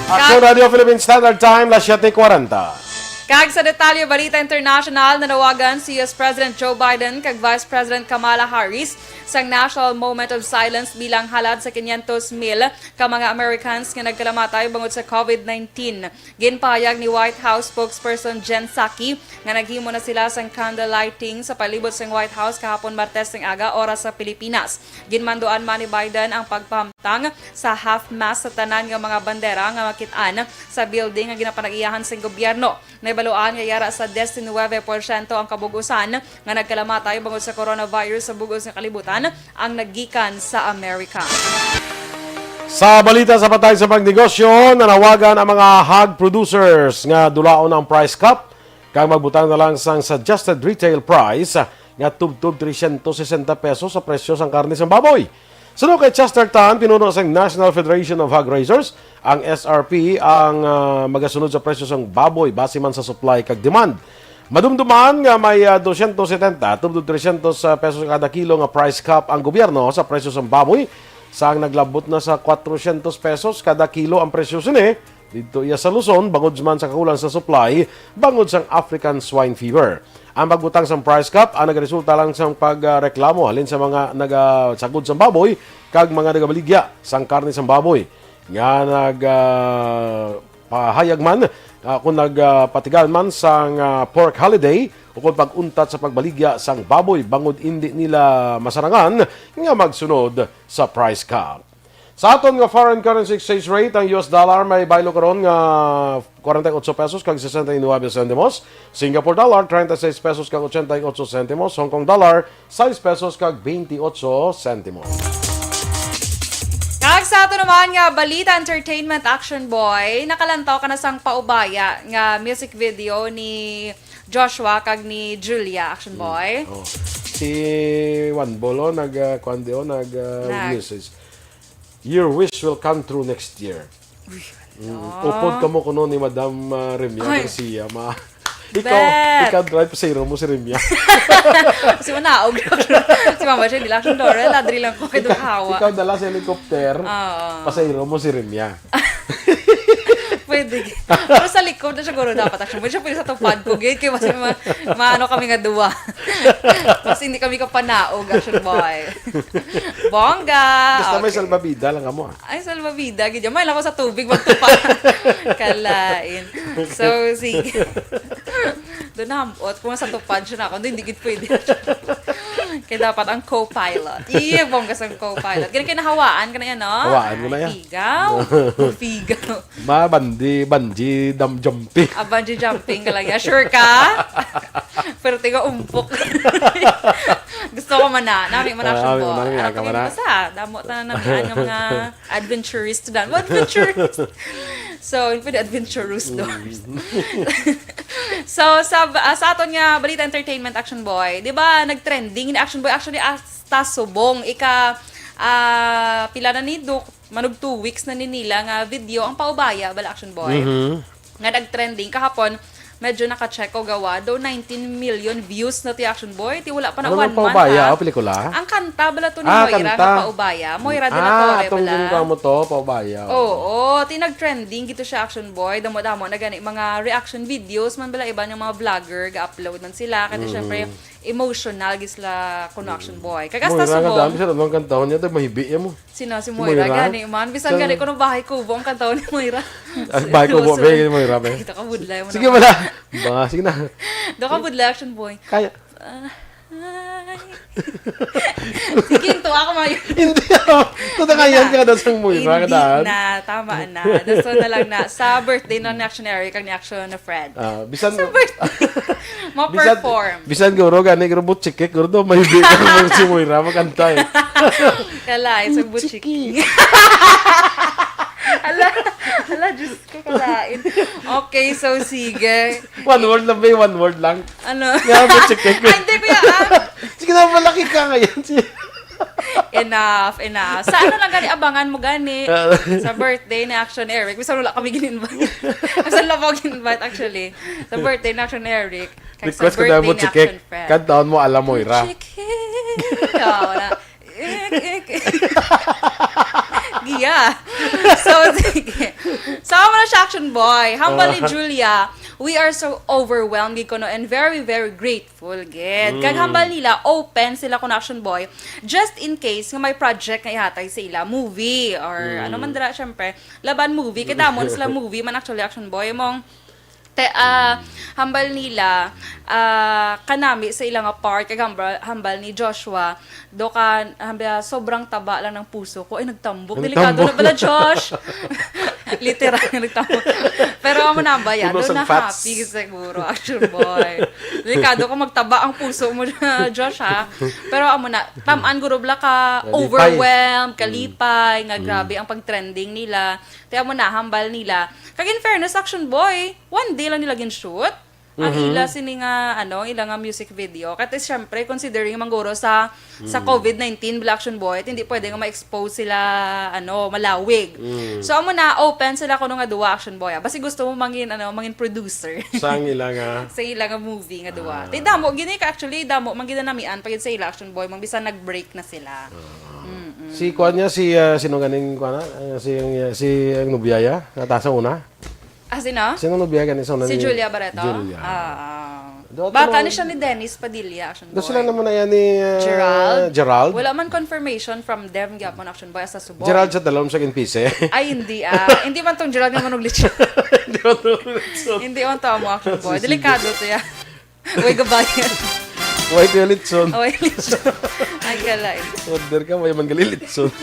Action Kag- Radio Philippine Standard Time, las siete cuarenta. Kag sa detalye, balita international, nanawagan si U S President Joe Biden kag Vice President Kamala Harris sang National Moment of Silence bilang halad sa quinientos mil ka mga Americans nga nagkalamatay bangod sa covid nineteen. Ginpahayag ni White House spokesperson Jen Psaki nga naghimo na sila sang candle lighting sa palibot sang White House kahapon Martes ning aga, oras sa Pilipinas. Ginmanduan man ni Biden ang pagpahamtang sa half-mast sa tanan nga mga bandera nga makit-an sa building nga ginapanag-iyahan sang gobyerno. Nahibaluan nga yara sa diecinuebe porsyento ang kabug-usan nga nagkalamatay bangod sa coronavirus sa bug-os nga kalibutan ang naggikan sa Amerika. Sa balita sa patay sa pagnegosyo, nanawagan ang mga hog producers nga dulaon ang price cap kag magbutang na lang sang suggested retail price nga tubtob trescientos sesenta pesos sa presyo sang karne sang baboy. Suno kay Chester Tan, pinuno sang National Federation of Hog Raisers, ang S R P ang, ah, magasunod sa presyo sang baboy base man sa supply kag demand. Madumduman nga may, ah, dosyentos setenta tubtob trescientos pesos kada kilo nga price cap ang gobyerno sa presyo sang baboy, sang naglabot na sa kwatrocientos pesos kada kilo ang presyo sini didto iya sa Luzon, bangod man sa kakulang sa supply bangod sang African swine fever. Ang pagbutang sang price cap ang nagaresulta lang sang pagreklamo halin sa mga nagasagod sang baboy kag mga nagabaligya sang karne sang baboy nga nag, ah, pahayag man, ah, kung nagpatigal man sang, ah, pork holiday o kung pag-untat sa pagbaligya sang baboy bangod indi nila masarangan nga magsunod sa price cap. Sa aton nga foreign currency exchange rate, ang U S dollar may baylo karon nga forty-eight pesos kag sesenta y nuebe sentimos, Singapore dollar, treinta y seis pesos kag ochenta y ocho sentimos, Hong Kong dollar, sais pesos kag twenty-ocho sentimos. Kag sa ato naman nga balita, entertainment, Action Boy, nakalantaw ka na sang paubaya nga music video ni Joshua kag ni Julia, Action Boy? Oh. Si Juan Bolo nag, ah, kuwan di, oh, nag, ah, Nag- message. Your wish will come true next year. Uy, Mm. Upod kamo kuno ni Madam, ah, Remia Ay. Garcia, ma. Ikaw, Bet. Ikaw drive, pasahero mo si Remia. Si manaog. Si Mama siya, hindi lang siya, Dora, ladri lang ko kay Ikaw, Dukawa. Ikaw dala sa helicopter, Oo. Pasahero mo si Remia. Pwede. Pero sa likod na siguro dapat, Action Boy. Siya pwede sa tupad ko, gid. Kaya mas ma-, maano kami nga duwa. Mas hindi kami kapanaog, Action Boy. Bongga! Basta may Okay. Salbabida lang kamo, ah. Ay, salbabida, gid. May lang ako sa tubig, magtupa. Kalain. So, sige. Doon na, hamot. Kung sa tupad siya na ako, hindi gid pwede. Kaya dapat ang co-pilot. Iya, bongga sa co-pilot. Ganun kayo nahawaan ka na yan, no? Hawaan ko na yan. Ay, figaw. Figaw. Ma, bandi, bungee dam-, jumping. Ah, bungee jumping ka lang yan. Sure ka? Pero tiga umpok. Gusto ko man na. Nami man na Ah, siya, nami, boy. Nami, Ano nami, kami nami. Basta, damo tanan nami nga mga adventurist dan. Adventurist. So, yun pwede adventurous doors. So, sa, ah, sa aton nga balita, entertainment, Action Boy, di ba, nag-trending ni Action Boy? Actually, hasta subong, ika, ah, pila na ni Duk? Manug two weeks na ni nila nga video ang paubaya, bala, Action Boy. Mhm. Nga nag-trending kahapon, medyo naka-check ko gawa, daw nineteen million views na ti, Action Boy, ti wala pa na Ano one ang month, paubaya? Ha? Oh, pelikula? Ang kanta bala to ni Ah, Moira kanta. Nga paubaya. Moira de la Ah, Torre atong bala. Ginkuha mo to, paubaya. Oo, ti nag-trending gito siya, Action Boy. Damo-damo na gani mga reaction videos man bala, iban nga mga vlogger ga-upload man sila. Kaya Mm. syempre, emotional gid sila kuno, Action Boy. Kag hasta Moira nga subong. Dami siya, anong kantahon niya? Ito, mahibi yan mo. Sino? Si Si Moira, Moira? Gani man. Bisan Sa gani kuno Bahay Kubo ang kantahon ni Moira. Ah, Bahay Kubo, Closer. Be, Moira, be. Ay, ito ka budlay mo Sige, naman. Wala. Ba, sige na. Do ka budlay, Action Boy. Kaya. Ah, ay. Sige, ito ako, Mayo. Hindi ako. Ito na nga yan, Hindi na. Kada sang Moira, Hindi kadaan. Na, tama na. Gusto na lang na. Sa birthday na ni Action Eric, ang ni Action na Fred. Ah, bisan Sa birthday. Bisan, Ma-perform. Bisan guro, gani, guro, butchikik, guro, do, may bigay mo si Moira, magkanta eh. Kalain sa butchikik. Ala, ala, Diyos ko, kalain. Okay, so, sige. One word lang, be, one word lang. Ano? Nga, butchikik. Ay, hindi, kuya, ah. Sige na, malaki ka ngayon. Sige. Enough, enough. Sa ano lang gani, abangan mo gani. Ah. Sa birthday ni Action Eric. Bisan wala kami gin-invite. Bisan wala ko gin-invite, actually. Sa birthday ni Action Eric. Kag sa Request ko na birthday mo, ni Chikik. Action Fred. Kantaon mo, Alam mo, Ira. Chikik. Oo, wala. Ik, ik, ik. Giya. So, sige. So, amo na siya, Action Boy. Hambal ni Ah. Julia, we are so overwhelmed, gid kuno, and very, very grateful, gid. Kag Mm. hambal nila, open sila kuno, Action Boy, just in case nga may project nga ihatag sa ila, movie, or Mm. ano man dira, syempre, laban movie, kay damo na sila movie man, actually, Action Boy, mong, te, ah, Mm. hambal nila, ah, kanami sa ila nga part, kag hambal, hambal ni Joshua, do ka, hambal, sobrang taba lang ng puso ko. Ay, nagtambok. Nagtambok. Delikado na pala, Josh. Literal nga nagtambok. Pero amo na ba yan? Puno Doon sang na fats. Happy siguro, Action Boy. Delikado kung magtaba ang puso mo, Josh, ha? Pero amo na, tamaan guro bala ka Kalipay. Overwhelmed, Mm. kalipay, nga Mm. grabe ang pag-trending nila. Kaya mo na, hambal nila. Kag in fairness, Action Boy, one day lang nila gin-shoot. ang Mhm. ila sini nga, ano, ila nga music video. Kay, syempre, considering man guro sa, sa Mm. covid nineteen, bala, Action Boy, hindi pwede nga ma-expose sila, ano, malawig. Mm. So, amo na, open sila kuno nga duwa, Action Boy, ah. Basi gusto mo mangin, ano, mangin producer. Sang ila nga? Sa ila nga movie nga duwa. Ah. Ti damo, gini ka, actually, damo, man ginanamian pa gid sa ila, Action Boy, man bisan nag-break na sila. Ah. Mm-mm. Si kuan niya, si, ah, sino ganing kuan na? Ah, si, si, ang nobya ya? Nata sa una? Ah, sino? Sino nobya gani sa una Si ni Julia Barreto? Julia. Ah, ah. Do, Bata ano, ni siya ni Dennis Padilla, Action do sila Boy. Naman na yan ni, ah, Gerald? Gerald? Wala man confirmation from them, gyapon, Action Boy, sa subong. Gerald sa dalom sa N P C. Ay, hindi, ah. Hindi man tong Gerald nga manuglit siya. Hindi man tong Gerald. Hindi man to amo, Action Boy. Si Delikado to, ya. Uy, gabayan. Uy, kuya Litson. Uy, Litson. Ay, kalay. Order ka, may man gali Litson.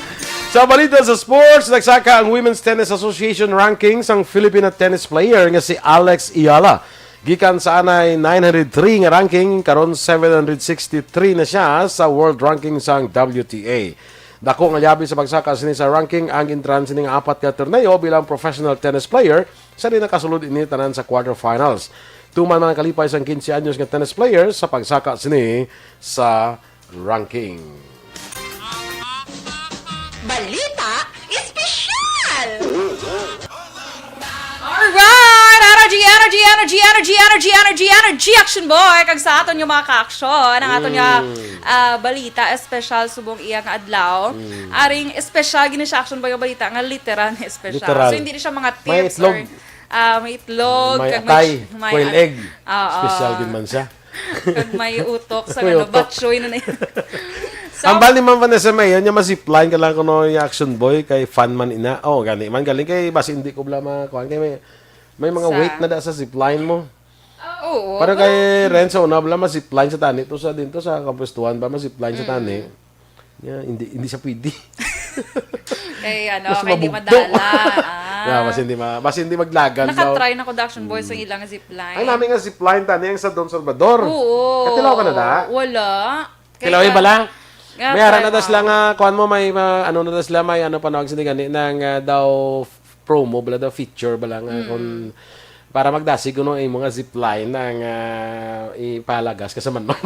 Sa balita sa sports, nagsaka ang Women's Tennis Association ranking sang Filipina tennis player nga si Alex Eala. Gikan sa anay nine hundred three nga ranking, karon seven hundred sixty-three na siya sa world ranking sang W T A. Dako nga liabi sa pagsaka sini sa ranking ang entrance sini nga apat ka torneo bilang professional tennis player, sa di nakasulod ini tanan sa quarterfinals. Tuman man ang kalipay sang quince anyos nga tennis player sa pagsaka sini sa ranking. Balita Espesyal! Alright! Energy, energy, energy, energy, energy, energy, energy, Action Boy! Kag sa aton nga mga ka-action, ang aton nga, Mm. ah, balita espesyal subong iya nga adlaw. Mm. Aring espesyal gini siya, Action Boy, nga balita nga literal nga espesyal. Literal. So, hindi ni siya mga May tips itlog. or, ah, may itlog, May kag atay, may, may quail an-, egg. Oo. Espesyal gid man siya. Kag may utok sa May ano, utok. batchoy na na yun. So, Ang bali man, Vanessa May, yun yung ma-zipline ka lang kuno yung Action Boy, kay fan man ina. Oh, gani man, galing kay basi hindi ko bala ma-, kuan, kay may, may mga Sa weight na da sa zipline mo. Oo, Pero pero kay Renzo, una bala ma-zipline sa tani, to sa din to sa kampustuhan ba, ma-zipline sa Mm. tani. Yeah, hindi, hindi siya pwede. Kay ano, Mas kay hindi mabugto. madala. Ah. Yeah, mas hindi ma-, mas hindi maglagan daw. Nakatry na ko, Action Boy, sa Mm. ilang zipline. Ang namin nga zipline, tani, ang sa Don Salvador. Oo. Katilaw ka na da? Wala. Kay Tilaw ka- ba lang? Nga May ara try na das mo. lang nga, kuan mo, may, ma-, ano na das lang, may ano pa nawag sini gani, nang, ah, daw f-, promo, bala daw feature, bala nga, Mm. kung para magdasig kuno ang imo nga zipline ang, ah, ipalagas ka sa manok.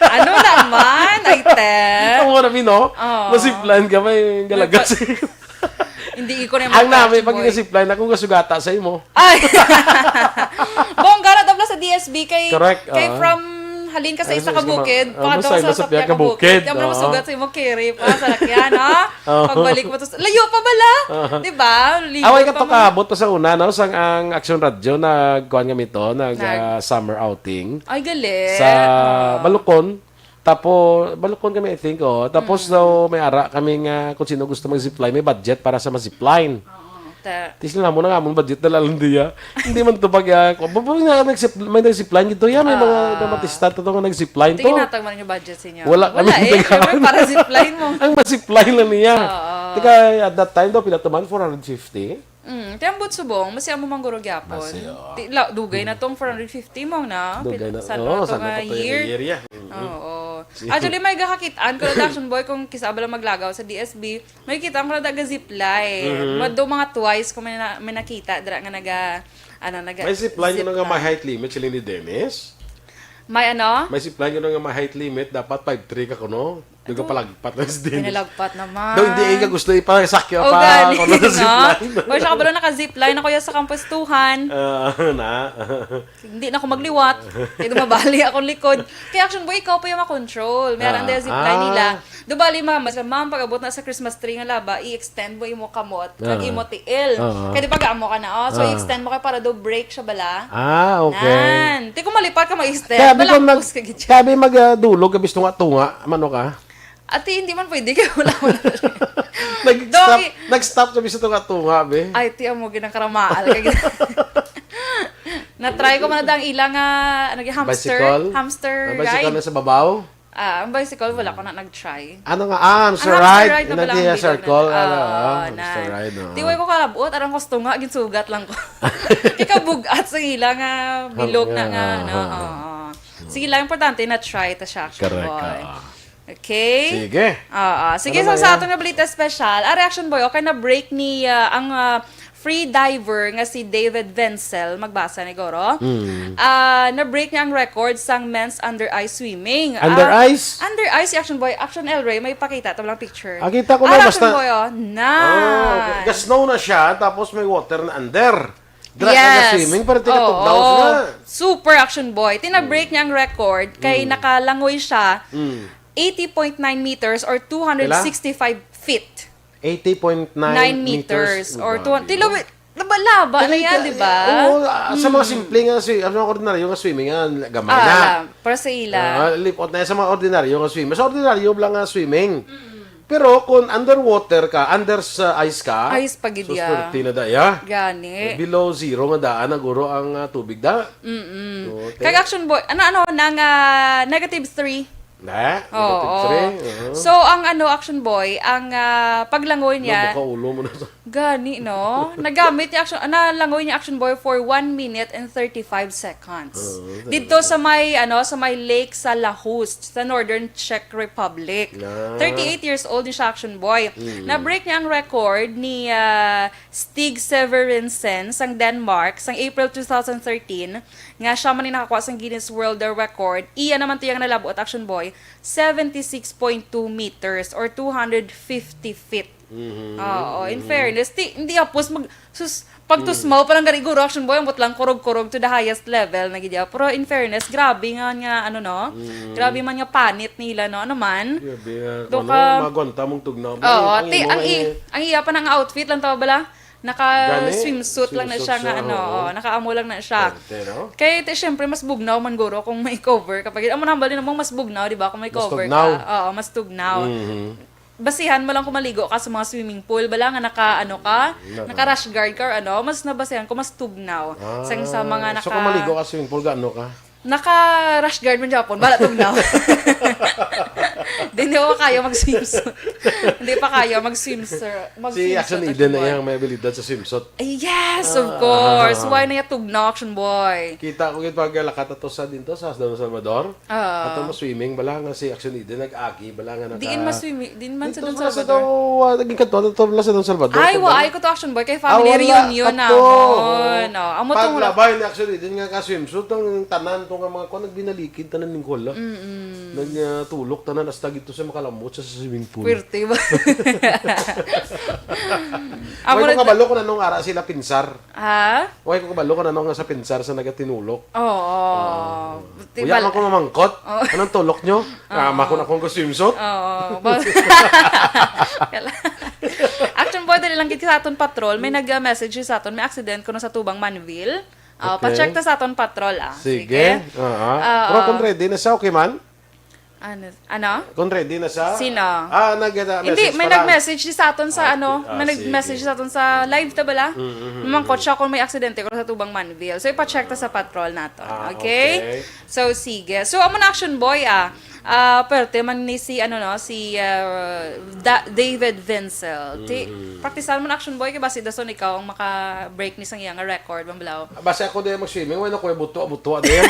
Ano naman, Aiten? Ang mo na, Mino? Oo. Nga zipline ka, may galagas. May pa-, hindi ko na Ang nami, mag-catch, pag boy. Nga zipline, ako nga sugata sa imo. Ay! Bongga na dabla sa D S B kay, Correct, kay ah. from halin ka sa Ano isa sa ka isa ka ma-, bukid, ah, pakadto masay sa na sa sapya piyang ka bukid. bukid. Kaya mo na Oo. masugat sa imo kiri pa, sa lakyan, ha? Oo. Pagbalik mo to sa, layo pa bala? Oo. Di ba? Ligo Away ka pa to mo. kaabot pa sa una, no? Sang ang Action Radio, nagkuhan kami to, nag, Nag- ah, summer outing. Ay, gali. Sa Ah. Balukon. Tapos, Balukon kami, I think, oh. Tapos Mm. daw, may ara kami nga kung sino gusto mag-zipline, may budget para sa ma-zipline. Oo, ta- Tisla mo na nga, among budget na lang diya. Hindi man to pag, ah, kung, ba, ba, nga, nag-zip-, may nag-zipline dito, ya, may mga Ah. namatista to nga nag-zipline to. Tingin natag man yung budget sa inyo. Wala Wala kami eh, nag- syempre, para zipline mo. Ang ma-zipline lang niya. Oo. Tika, at that time daw, pila to man, four hundred fifty? Mm, ti ambot subong, masi amo man guro gyapon. Masi, oo. Ti, la-, dugay na tong four hundred fifty mo na. Dugay Pil-, na. San Oo, na to san na nga to to year? year, yeah. Mm. Oo. Si- Actually, may gakakit-an ko na Action Boy kung kisa ba lang maglagaw sa D S B. May kita ko na taga zipline. Mhm. Mado mga twice ko may na-, may nakita dira nga naga, ano, naga May zipline zip yun nga na. may height limit, sila ni Dennis? May ano? May zipline yun nga may height limit, dapat five three ka kuno. Nagpalagpat na si Dennis. Pinalagpat naman. Daw, hindi, eh, ka gusto ipasakya Oh, pa, gani, kuno sa no? zipline. Wala siya kabalo naka-zipline ako yan sa kampustuhan. Ah, na. Hindi na ako magliwat. Kaya dumabali akong likod. Kaya Action Boy, ikaw pa yung makontrol. May Ah, arang dahil zipline ah. nila. Dubali, ma'am, mas, ma'am, pag-abot na sa Christmas tree nga laba, i-extend mo imo kamot, kag Ah. imo tiil. Ah. Kaya di pag-amo ka na, oh. So, Ah. i-extend mo kay para do break siya bala. Ah, okay. Nan. Ti kung malipat ka, ma-extend. Kaya abi ko Malangkos mag-, ka gid siya. kaya abi mag, ah, dulog, ka bisto nga tunga, mano ka? Ati, hindi man pwede, kaya wala, wala. Nag-stop, Doggy. nag-stop sa bisto tunga-tunga, be. Ay, ti, amo, ginang karamaal ka gid. Na-try ko man na ang ilang, ah, ano, hamster, Bicycle? hamster Ah, bicycle ride. na sa babaw? Ah, ang bicycle, wala ko na nag-try. Ano nga? Ah, hamster Ang hamster ride. ride na Ina pala di ang ya bilog circle. na. Ano, Oo, ah, na. hamster ride, oo. Tiway ko karabot, arang gusto nga, ginsugat lang ko. Kay kabugat sa ila nga bilog na nga, Ah, ano, ah. oo. Sige lang, importante na try ta siya, Action Correct, Boy. ah. Okay? Sige. Oo. Sige, Ano so na sa yan? aton nga balita special, ah, Reaction Boy, okay na break ni, ah, ang, ah, free diver nga si David Wenzel, magbasa ni Goro, Mm. ah, na-break niya ang record sang men's under ice swimming. Under Ah, ice? Under ice, si Action Boy. Action El Rey, may pakita. Ito lang picture. Ah, kita ko na, Ah, basta- Action Boy, oh. Na. Oh, okay. Ga-snow na siya, tapos may water na under. Dra Yes. Ga-swimming, pero Oo. tinatugnaw siya. Super Action Boy. Tina-break niya ang record kay Mm. nakalangoy siya Mm. eighty point nine meters or two hundred sixty-five feet. eighty point nine Nine meters. meters or Oh, two hundred. grabe. Laba-laba na yan, di ba? Oo, ah, sa mga simple nga, swi- sa mga ordinaryo nga swimming, ah, gamay Ah, na. alam. Para sa ila. Ah, lipot na yan sa mga ordinaryo nga swimming. Sa ordinaryo lang nga swimming. Pero kung underwater ka, under sa ice ka, Ice pa gid sus, ya. Swerte na da, ya. Gani. Below zero nga daan na guro ang ah, tubig da. Mm-mm. Oo, te. Kag Action Boy, ano, ano, nang ah, negative three. Na? Oo. Negative three? Uh-huh. So, ang ano, Action Boy, ang ah, paglangoy niya, Nabukaulo mo na sa... gani, no? Nagamit niya, Action, nalangoy niya, Action Boy, for one minute and thirty-five seconds. Oo, Dito sa may, ano, sa may lake sa Lahust, sa Northern Czech Republic. Ah. Thirty-eight years old ni siya, Action Boy. Mm. Na-break niya ang record ni ah, Stig Severinsen sang Denmark sang April two thousand thirteen, nga siya man ang nakakuha sang Guinness World Record. Iya naman to yung nalabot, Action Boy, seventy-six point two meters or two hundred fifty feet. Mhm. Oo, in fairness, ti, hindi apos mag, sus, pag tusmaw pa lang gani guro, Action Boy, ambot lang kurog-kurog to the highest level na gid ya. Pero in fairness, grabe nga, nga ano, no? Grabe man nga panit nila, no? Ano man? Grabe nga, Do ano, ka- magwanta mong tugnaw. Oo, Ang ti, imo ang, nga i, eh. Ang iya pa nga outfit lang tawag bala, naka Gani, swimsuit lang na swimsuit siya nga siya, ano, oo. Oh, nakaamo lang na siya. Pwerte, no? Kay ti, syempre, mas bugnaw man guro kung may cover. Kapag, amo na, bali namang mas bugnaw, di ba, kung may Mas cover tugnaw. ka. Oo, mas tugnaw. Mhm. Basihan mo lang kung maligo ka sa mga swimming pool. Bala nga naka, ano ka, Naka- naka rash guard ka or ano, mas nabasihan ko, mas tugnaw. Ah, Sang sa mga naka... So kung maligo ka sa swimming pool, gaano ka? Naka rash guard man gyapon, bala tugnaw. Di, hindi pa kaya mag-swimsuit. Hindi pa kaya mag-swimsuit. Si Action Eden na iyang may abilidad sa swimsuit. Ay, yes, of Ah, course. ah, ah. Why na yung tugnaw, Action Boy? Kita ko gid pag lakat ato sa dinto sa Don Salvador. Ah. Ato mo swimming bala nga si Action Eden nag-agi bala nga naka Diin mas swimming, diin man sa Dito Don pala sa Salvador. Don, ah, naging kadto na to pala sa Don Salvador. Ay, Kadto wa, na. Ay ko to, Action Boy, kay Ah, family wala. reunion Kadto, namon. oo. Oh, amo tong Paglabay ni Action Eden nga ka-swimsuit, ang tanan to nga mga kuan, nagbinalikid tanan ning kuan. Nag, ah, tulok tanan, hasta gito sa makalamot sa swimming pool. Pwerte ba? Amo Amo na na kabalo ko na nung ara sila pinsar. Ha? Way ko kabalo ko na nung sa pinsar sa nagatinulok. Oo. Ti Uya bal- man ko mamangkot. Oo. Anong tulok nyo? Ama ko na kong swimsuit. Oo. Action Boy, dali lang gid sa aton patrol. May nag-message sa aton. May accident ko na sa Tubang Manville. Ah, Okay. Pa-check ta sa aton patrol, ah. Sige. Ah, ah. Ah, Pero ah. kung ready na siya, okay man? Ano? Ano? Kung ready na siya? Sino? Ah, nag uh, Hindi, may nag-message di sa aton sa Ah, ano, ah, may nag-message sige. Sa aton sa live ta bala. Mm, mm, mm. Mamangkot siya kung may aksidente ko sa Tubang Manville. So ipa-check ta sa patrol nato. Ah, Okay? okay. So sige. So amo na, Action Boy, ah. Ah, perte man ni si ano no, si ah, Da- David Vincel. Ti Mm. praktisan mo na, Action Boy, kay basi dason ikaw ang maka-break ni sang iyang record, mamblaw. Basta ako din mag-swimming, wala ko yung buto-buto din.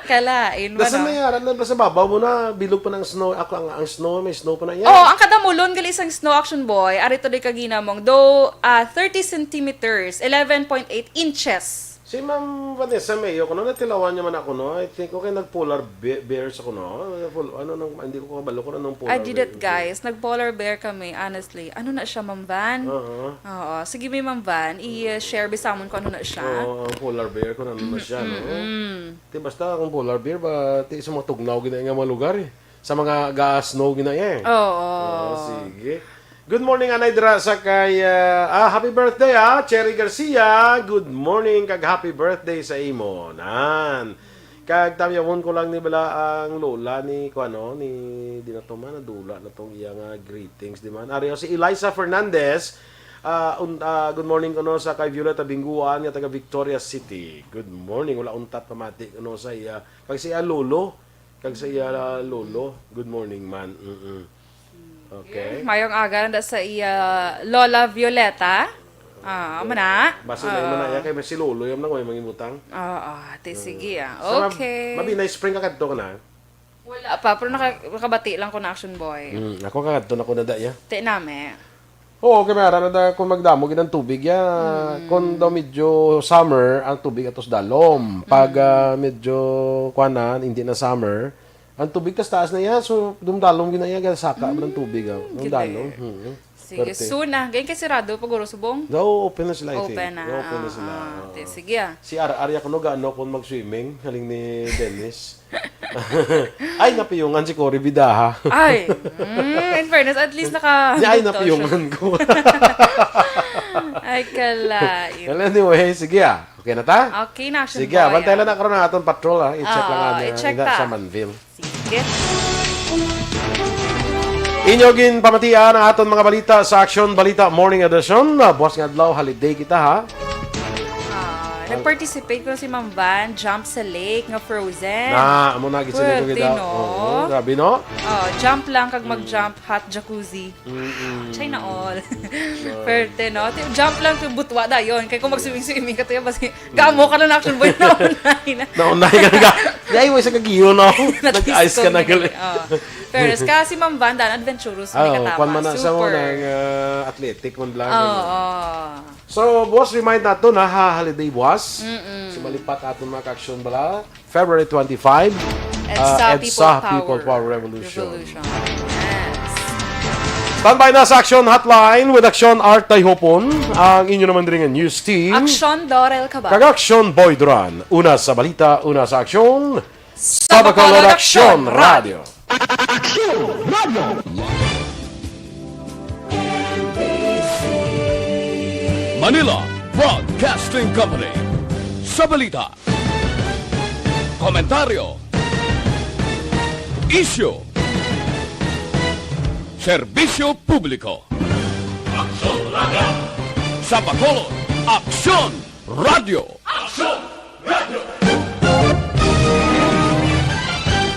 Kalain mo, Nasa no? may aran na sa babaw mo na bilog pa ng snow. Ako ang, ang snow, may snow pa na yan. Oh, ang kadamulon gali sang snow, Action Boy, ari to di kaginamong do ah, thirty centimeters, eleven point eight inches. Si Ma'am Vanessa Mayo, kuno natilawan niya man ako, no? I think, okay, nag-polar be- bear sa kuno. Ano, nang, hindi ko kabalo kung anong polar I did it, bear. Guys. Nag-polar bear kami, honestly. Ano na siya, Ma'am Van? Oo. Oo. Sige, may Ma'am Van. I-share bisamon ko ano na siya. Oo, ang polar bear kung ano na siya, no? Mm. Ti basta kung polar bear ba, ti sa mga tugnaw gina nga mga lugar eh. Sa mga ga-snow gina eh. Oo. Oo, sige. Good morning, anay dira sa kay, ah, ah, happy birthday, ah, Cherry Garcia. Good morning, kag happy birthday sa imo. Nan. Kag tamyawon ko lang ni bala ang lola ni, kuano, ni, di na to man, nadula na tong iya nga greetings, di man. Ari, si Eliza Fernandez, ah, un- ah, good morning kuno sa kay Violeta Binguan nga taga Victoria City. Good morning, wala untat pamati kuno sa iya. Kag sa iya lolo, kag sa iya lolo, good morning man. Mm-mm. Okay. Mayong aga na sa iya Lola Violeta. Ah, amo na. Basta na yung manaya kay may si lolo yung nang may mangimutang. Oo, ti sige ah. Sa mab- Okay. Mabinay spring ka kadto ka na? Wala pa, pero naka, nakabati lang ko na, Action Boy. Mm, ako kakadto na ko na da, ya. Te name. Oo, kay may ara na da, kung magdamo gid ang tubig ya, kung daw medyo summer, ang tubig atos dalom. Pag ah, medyo kuan na, hindi na summer, ang tubig tas taas na ya, so dumdalom gid na ya, saka man ang tubig ah. Dumdalom. Galing. Hmm. Sige, Perte. Soon na. Ganyan kay sirado pa guro subong? No, open na sila, I think. Open na. No, open na sila. Ah, Oo. Te, sige ah. Si Ar Arya kuno gaano kung mag-swimming, haling ni Dennis. Ay, napiyungan si Cory Bidaha. Ay, mm, in fairness, at least naka Di ay, napiyungan ko. Ay, kalain. Well, anyway, sige ah. Okay na ta? Okay na, action Sige ah, boy, bantay ah. lang na karon ang aton patrol ah. I-check Oo, lang ano, i-check ina ta. Sa Manville. Sige. Inyo ginpamatian ang aton mga balita sa Aksyon Balita Morning Edition. Ah, buwas nga adlaw, holiday kita, ha? Ah, nag-participate ko si Ma'am Van, jump sa lake nga frozen. Na, amo na, gid sila Pwerte, gid, ah. No? Oo, grabe, no? Oh, jump lang kag mag-jump, hot jacuzzi. Mm-mm. China all. Pwerte, no? Ti-, jump lang, ti-, butwa dayon. Kay kung mag-swimming-swimming ka, tuya, basi, gamo ka lang, action boy, naunay na. Naunay ka na. Di, ay, way sa kagiyo, no? Nag-ice ka na gali. Oh. Pero ka si Ma'am Van, dan adventurous, may Oh, katama. Kwan man na sa Super. Unang, ah, athletic man lang. Oo. So, boss, remind nato na ha, holiday boss. Mm-mm. Si malipat aton mga ka-aksyon bala. February twenty-five, EDSA uh, People EDSA Power People Power Revolution. Revolution. Yes. Standby na sa Action Hotline with Action Art Tayhopon, ang inyo naman rin nga news team. Action Dorel Cabal. Kag Action Boy Duran. Una sa balita, una sa aksyon. Sa Bacolod Bacolod Action Action Radio. Action Radio. Manila Broadcasting Company. Sa balita, komentaryo, isyu, serbisyo publiko. Aksyon Radio. Sa Bacolod, Aksyon Radio. Aksyon